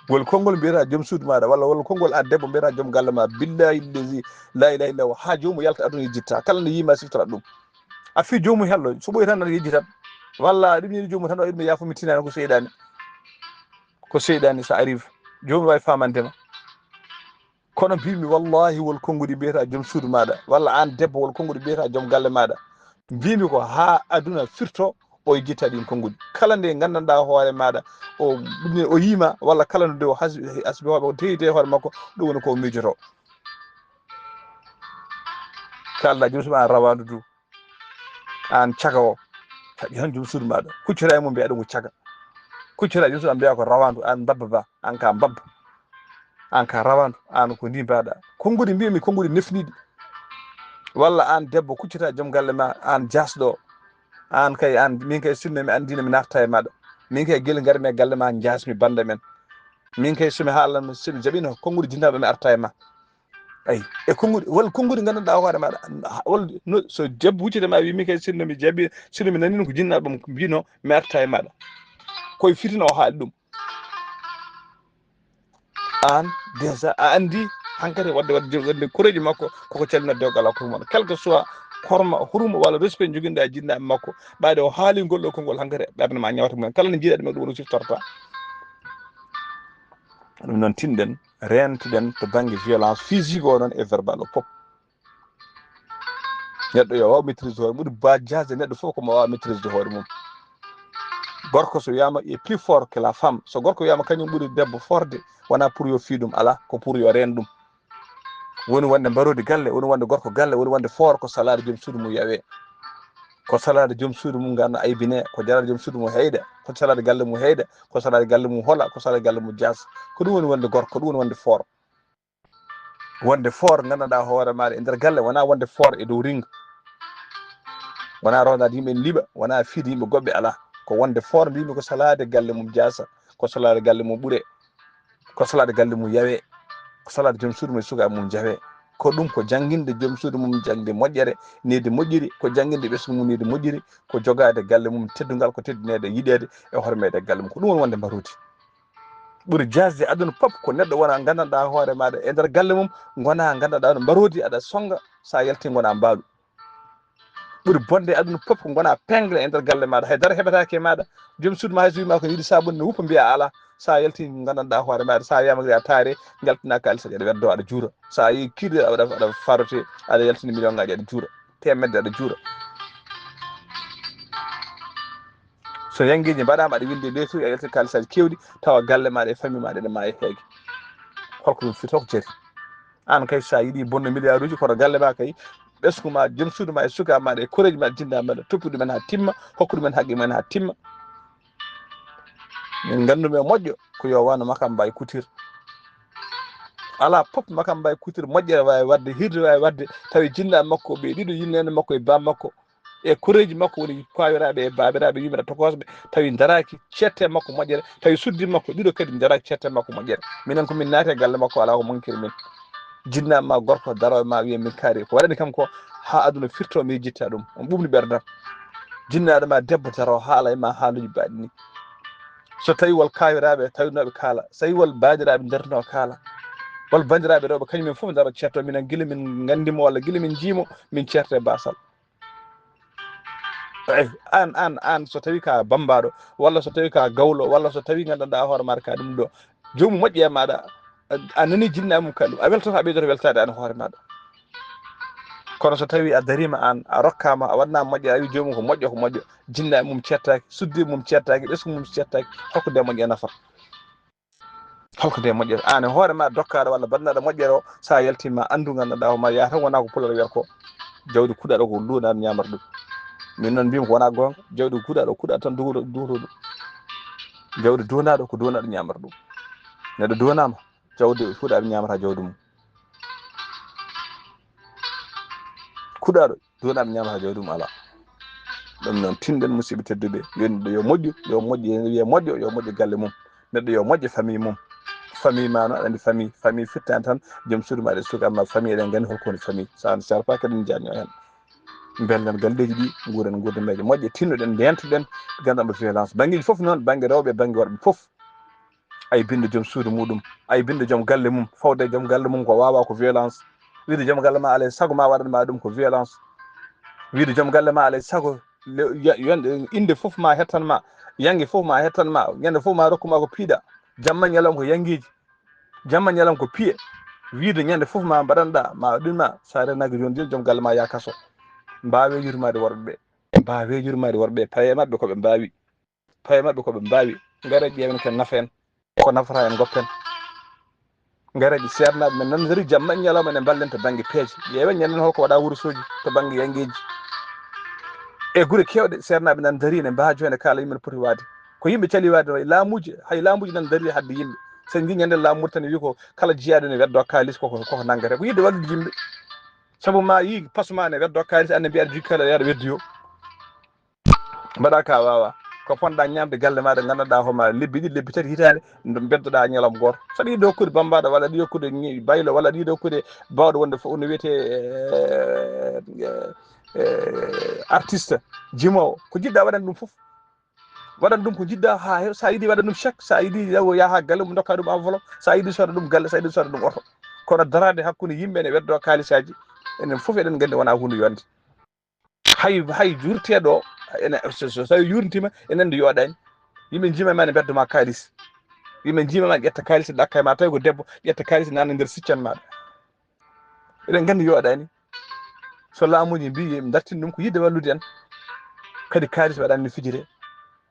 Wol konngol mbiyata joom suudu maaɗa, walla wol konngol aan debbo mbiyata joom galle ma, billahi llazi la ilaha illa huwa, haa joomum yalta aduna yejjitta. Kala nde yiima siftora ɗum. A fii joomum hello, so ɓooyi tan aɗa yejjitat. Walla ɗum yini joomum tan, ɗum yaafo mi tinani ko seyɗani. Ko seyɗani so arrive. Joomum wawi famande ma. Kono mbimi wallahi wol konguɗi mbiyata joom suudu maɗa, walla aan debbo wol konguɗi mbiyata joom galle maɗa. Mbimi ko haa aduna firto o yejjitta ɗin konguɗi. Kala nde gandanɗa hoore maɗa, o, ɗum ne o yiima, walla kala nde o has-, hasbi hoore makko, o teyide hoore makko, ɗum woni ko o miijoto. Kalɗa joom suudu ma rawandu du. Aan caga o, taƴi tan joom suudu maɗa. Kuccora e mum mbiya ɗum ko caga. Kuccora e joom suudu ma mbiya ko rawandu, aan mbabba ba, aan ka mbabba. Aan ka rawandu, aan ko ndi mbaɗa. Konguɗi mbimi, konguɗi nefniɗi. Walla aan debbo kuccata joom galle ma, aan jasɗo. Aan kay, aan, min kay sinno mi andino mi nafta e maɗa. Min kay gila ngari mi e galle ma jasmi banda men. Min kay somi haalan, somi jaɓino konguɗi jinnaɓe mi arta e ma. Ay, e konguɗi, walla konguɗi gandanɗa hoore maɗa, walla no, so debbo huccita ma wi min kay sinno mi jaɓi, sinno mi nanino ko jinnaɓe mbino mi arta e maɗa. Koye fitina o haali ɗum. Aan déjà a andi hankadi wadde, wadde, wadde koreji makko koko callinat dewgal hakkude mon. Quel que soit korma, hurma walla respect joginɗa e jinnaɓe makko, ɓaade o haali ngol ɗo konngol hankadi ɓernde ma ñawata mumen. Kala ne jiiɗa ɗum e ɗum o siftorta. Ɗum noon tinɗen, reentoɗen to bannge violence physique o noon e verbal o pop. Neɗɗo yo waaw maîtrise hoore mum, ɓuri ba jaasde neɗɗo fof ko mo waawa maîtrise de hoore mum. Gorko so wiyama est plus fort que la femme, so gorko wiyama kañum ɓuri debbo forde, wona pour yo fii ɗum, ala, ko pour yo reen ɗum. Woni wonde mbarodi galle, woni wonde gorko galle, woni wonde fort ko salaade joom suudu mum yawe. Ko salaade joom suudu mum ngana aybine, ko jalaade joom suudu mum heyda, ko salaade galle mum heyda, ko salaade galle mum hola, ko salaade galle mum jaas. Ko ɗum woni wonde gorko, ko ɗum woni wonde fort. Wonde fort gandanɗa hoore maɗa e nder galle, wona wonde fort e dow ring. Wona rondade yimɓe ne liɓa, wona fiide yimɓe goɓɓe, ala. Ko wonde fort mbimi ko salaade galle mum jaasa, ko salaade galle mum ɓure, ko salaade galle mum yawe, ko salaade joom suudu mum e sukaɓe mum jawe. Ko ɗum ko jannginde joom suudu mum jaŋde moƴƴere, needi moƴƴiri, ko jannginde ɓesngu mum needi moƴƴiri, ko jogaade galle mum teddungal, ko teddinede, yiɗede e hormeede galle mum. Ko ɗum woni wonde mbarodi. Ɓuri jaasde aduna pop ko neɗɗo wona gandanɗa hoore maɗa e nder galle mum, gona gandanɗa no mbarodi aɗa songa, sa yalti gona mbaalu. Ɓuri bonde aduna pop ko gona pengle e nder galle maɗa, haydara heɓatake e maɗa. Joom suudu ma hay so wima ko yiɗi sabunde ne wuppa mbiya ala, sa yalti gandanɗa hoore maɗa, sa wiyama kadi a taare, jaltina kalis aɗa weddo aɗa juura. Sa yi kirɗe aɗa, aɗa farote, aɗa yaltina million ngaji aɗa juura. Temedde aɗa juura. So yangeji mbaɗama aɗa windi e leydi, a yalti kalisaji kewɗi, tawa galle maɗa e famille maɗa ene maayi heege. Holko ɗum fito ko jari? An kay sa yiɗi bonno milliard uji, kono galle ma kay, ɓesngu ma, joom suudu ma e suka maɗa e koreji ma jinda maɗa, toppi ɗumen ha timma, hokku ɗumen haqqe mumen ha timma. Min nganndu-mi e moƴƴo ko yo wano Makamba e Kutir. Alaa pop Makamba e Kutir moƴƴere waawi waɗde, hirde waawi waɗde, tawi jinnaaɓe makko ɓe ɗiɗo, yinneende makko e baa makko, e koreeji makko woni kawiraaɓe e baabiraaɓe, yummiraaɓe, tokoosɓe, tawi ndaraaki ceette makko moƴƴere, tawi suddi makko ɗiɗo kadi ndaraaki ceette makko moƴƴere. Minen ko min naati e galle makko, alaa ko mankiri min. Jinnaaɗo ma gorko daroo ma wiya min kaari. Ko waɗani kam ko haa aduna firto mi yejjitta ɗum. On ɓuuɓni ɓerdam. Jinnaaɗo ma debbo daroo haala e ma haaluuji baɗɗi ni. So tawi wol kawiraaɓe tawinooɓe kaala, so tawi wol baandiraaɓe ndartinoo kaala, wol banndiraaɓe rewɓe kañum en fof ndaro ceetto minen gila min nganndi mo walla gila min njii mo, min ceerto e baasal. Eyi, aan, aan, aan, so tawi ka bammbaaɗo, walla so tawi ka gawlo, walla so tawi nganndanɗaa hoore maaɗa ka ɗum ɗo, joomum moƴƴi e maaɗa, a, a nani jinnaaɓe mum kaali ɗum, a weltoto, a ɓeydoto weltaade aan hoore maaɗa. Kono so tawi a dariima aan, a rokkaama, a waɗnaama moƴƴere, a wi joomum ko moƴƴo, ko moƴƴo, jinnaaɓe mum ceettaaki, suddiiɓe mum ceettaaki, ɓesngu mum ceettaaki, holko nde moƴƴere nafata? Holko nde moƴƴere? Aan e hoore ma dokkaaɗo walla baɗnaaɗo moƴƴere o, so a yaltii ma anndu, nganndanɗaa hoore ma yaha tan wonaa ko pulaar wiyata ko jawdi kuɗaaɗo ko luunaɗo ñaamata ɗum. Min noon mbiymi ko wonaa goonga, jawdi kuɗaaɗo kuɗaɗo tan duwoto, duwoto ɗum. Jawdi duwanaaɗo ko duwanaaɗo ñaamata ɗum. Neɗɗo duwanaama jawdi kuɗaaɗo ñaamata jawdi mum. Kuɗaaɗo duwanaaɗo ñaamata jawdi mum alaa. Ɗum noon tinɗen musidɓe tedduɓe, yo neɗɗo yo moƴƴu, yo moƴƴu, yo wiye moƴƴo, yo moƴƴu galle mum. Neɗɗo yo moƴƴo famille mum. Famille ma noon, aɗa anndi famille, famille fittaani tan joom suudu ma e suka, amma famille eɗen nganndi holko woni famille. So a, so a faaki eɗen jañño heen. Mbelden galleeji ɗi, nguuren nguurdameeje moƴƴe, tinnoɗen, ndeentoɗen, ganndal mo violence. Banngeeji fof noon, bannge rewɓe, bannge worɓe fof. Ay binnde joom suudu muɗum, ay binnde joom galle mum, fawde joom galle mum ko waawaa ko violence. Wiide joom galle ma alay sago ma waɗan ma ɗum ko violence. Wiide joom galle ma alay sago le-, ya-, yonde, innde fof ma hettan ma, yange fof ma hettan ma, ñande fof ma rokku ma ko piiɗa. Jamma ñalawma ko yangeeji, jamma ñalawma ko piye. Wiide ñande fof ma mbaɗanɗa, ma ɗum ma, so a renaaki jooni jooni joom galle ma yaa kaso. Mbaawe yurmaade worɓe ɓe, mbaawe yurmaade worɓe ɓe, paye maɓɓe ko ɓe mbaawi. Paye maɓɓe ko ɓe mbaawi. Ngare ƴeewen ko nafa en, ko nafata en goppen. Ngare ɗi seernaaɓe men nan ndari jamma e ñalawma ene mballen to bannge peeje. Ƴeewen ñanden holko waɗa Wurosooji to bannge yangeeji. E gure keewɗe seernaaɓe nan ndari ene mbaajo ene kaala yimɓe no poti waade. Ko yimɓe cali waade no e laamuuji, hay laamuuji nan ndari hadde yimɓe. So en njii ñanden laamu Mauritanie wi ko kala jiyaaɗo ne weddoo kaalis koko, koko nanngata. Ko yiɗde wallude yimɓe. Sabu ma yii pasu ma ne weddoo kaalis, an ne mbiya aɗa jogii kala yaɗa weddiyo. Mbaɗa ka waawaa. Ko ponɗa ñaamde galle maaɗa, nganndanɗaa hoore maaɗa lebbi ɗiɗi, lebbi tati, hitaande, ndo mbeddoɗaa ñalawma gooto. So aɗa yiɗi hokkude bammbaaɗo, walla aɗa yiɗi hokkude ñi-, baylo, walla aɗa yiɗi hokkude baawɗo wonde fof no wiyetee, eh, eh, eh, artiste, jimoowo, ko njiɗɗaa waɗan ɗum fof. Waɗan ɗum ko njiɗɗaa haa heewa. So a yiɗi waɗan ɗum chèque, so a yiɗi yaha haa galle mum, ndokkaa ɗum enveloppe, so a yiɗi soda ɗum galle, so a yiɗi soda ɗum oto. Kono daraade hakkunde yimɓe ene weddoo kaalisaaji, enen fof eɗen nganndi wonaa huunde yonde. Hay, hay jurteeɗo o, ene, so, so, so tawi yurntiima, ene anndi yooɗaani. Yimɓe njiima ma ne mbedda ma kaalis. Yimɓe njiima ma ƴetta kaalis, ɗakka e ma, tawi ko debbo, ƴetta kaalis, naatna nder siccan maaɗa. Eɗen nganndi yooɗaani. So laamuuji mbii, yo ɓe ndartin ɗum ko yiɗde wallude en. Kadi kaalis waɗaani no fijiree.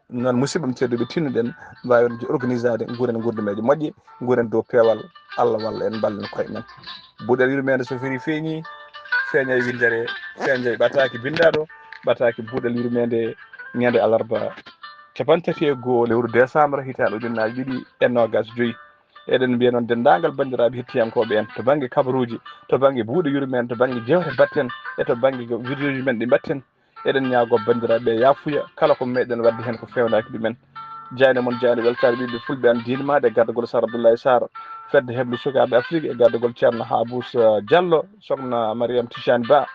Noon, musidɓe am tedduɓe, tinnoɗen mbaawen organisaade, nguuren nguurdameeje moƴƴe, nguuren dow peewal, Allah walla en, mballen koye men. Buuɗal yurmeende so feri feeñi, feeña e winndere, feeña e ɓataaki binndaaɗo, ɓataaki buuɗal yurmeende ñande alarba cappanɗe tati e goo lewru décembre hitaande ujunnaaji ɗiɗi e noogaas e joy. Eɗen mbiya noon denndaangal banndiraaɓe hettiyankooɓe en to bannge kabaruuji, to bannge buuɗe yurmeende, to bannge jewte mbaɗten e to bannge vidéoji men ɗi mbaɗten. Eɗen ñaagoo banndiraaɓe yaafuya kala ko meeɗen waɗde heen ko feewnaaki ɗumen. Jaaynde mon, jaaynde weltaare ɓiɓɓe fulɓe an diinmaaɗe e gardagol Sar Abdoulaye Sarr, fedde heɓnde sukaaɓe Afrik e gardagol Ceerno Haabus, eh, Diallo, Sokhna Mariam Tijani Ba.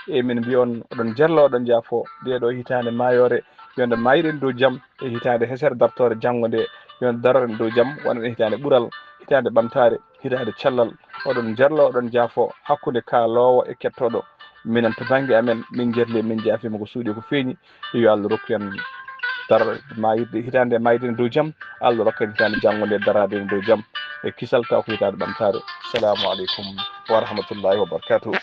E min mbiya on oɗon njalla, oɗon njaafoo. Nde ɗo hitaande maayoore, yo nde maayiren dow jam, e hitaande hesere dartoore janngo nde, yo nde daroren dow jam, wonen e hitaande ɓural, hitaande ɓamtaare, hitaande cellal. Oɗon njalla, oɗon njaafoo hakkunde kaaloowo e kettooɗo. Minen to bannge amen, min njalli, min njaafiima ko suuɗi ko feeñi. Yo Allah rokku en dar-, maayirde, hitaande maayirde dow jam. Allah rokku en hitaande janngo nde daraade dow jam. E kisal taw ko hitaande ɓamtaare. Salaamu aleykum wa rahmatullahi wa barakatuh.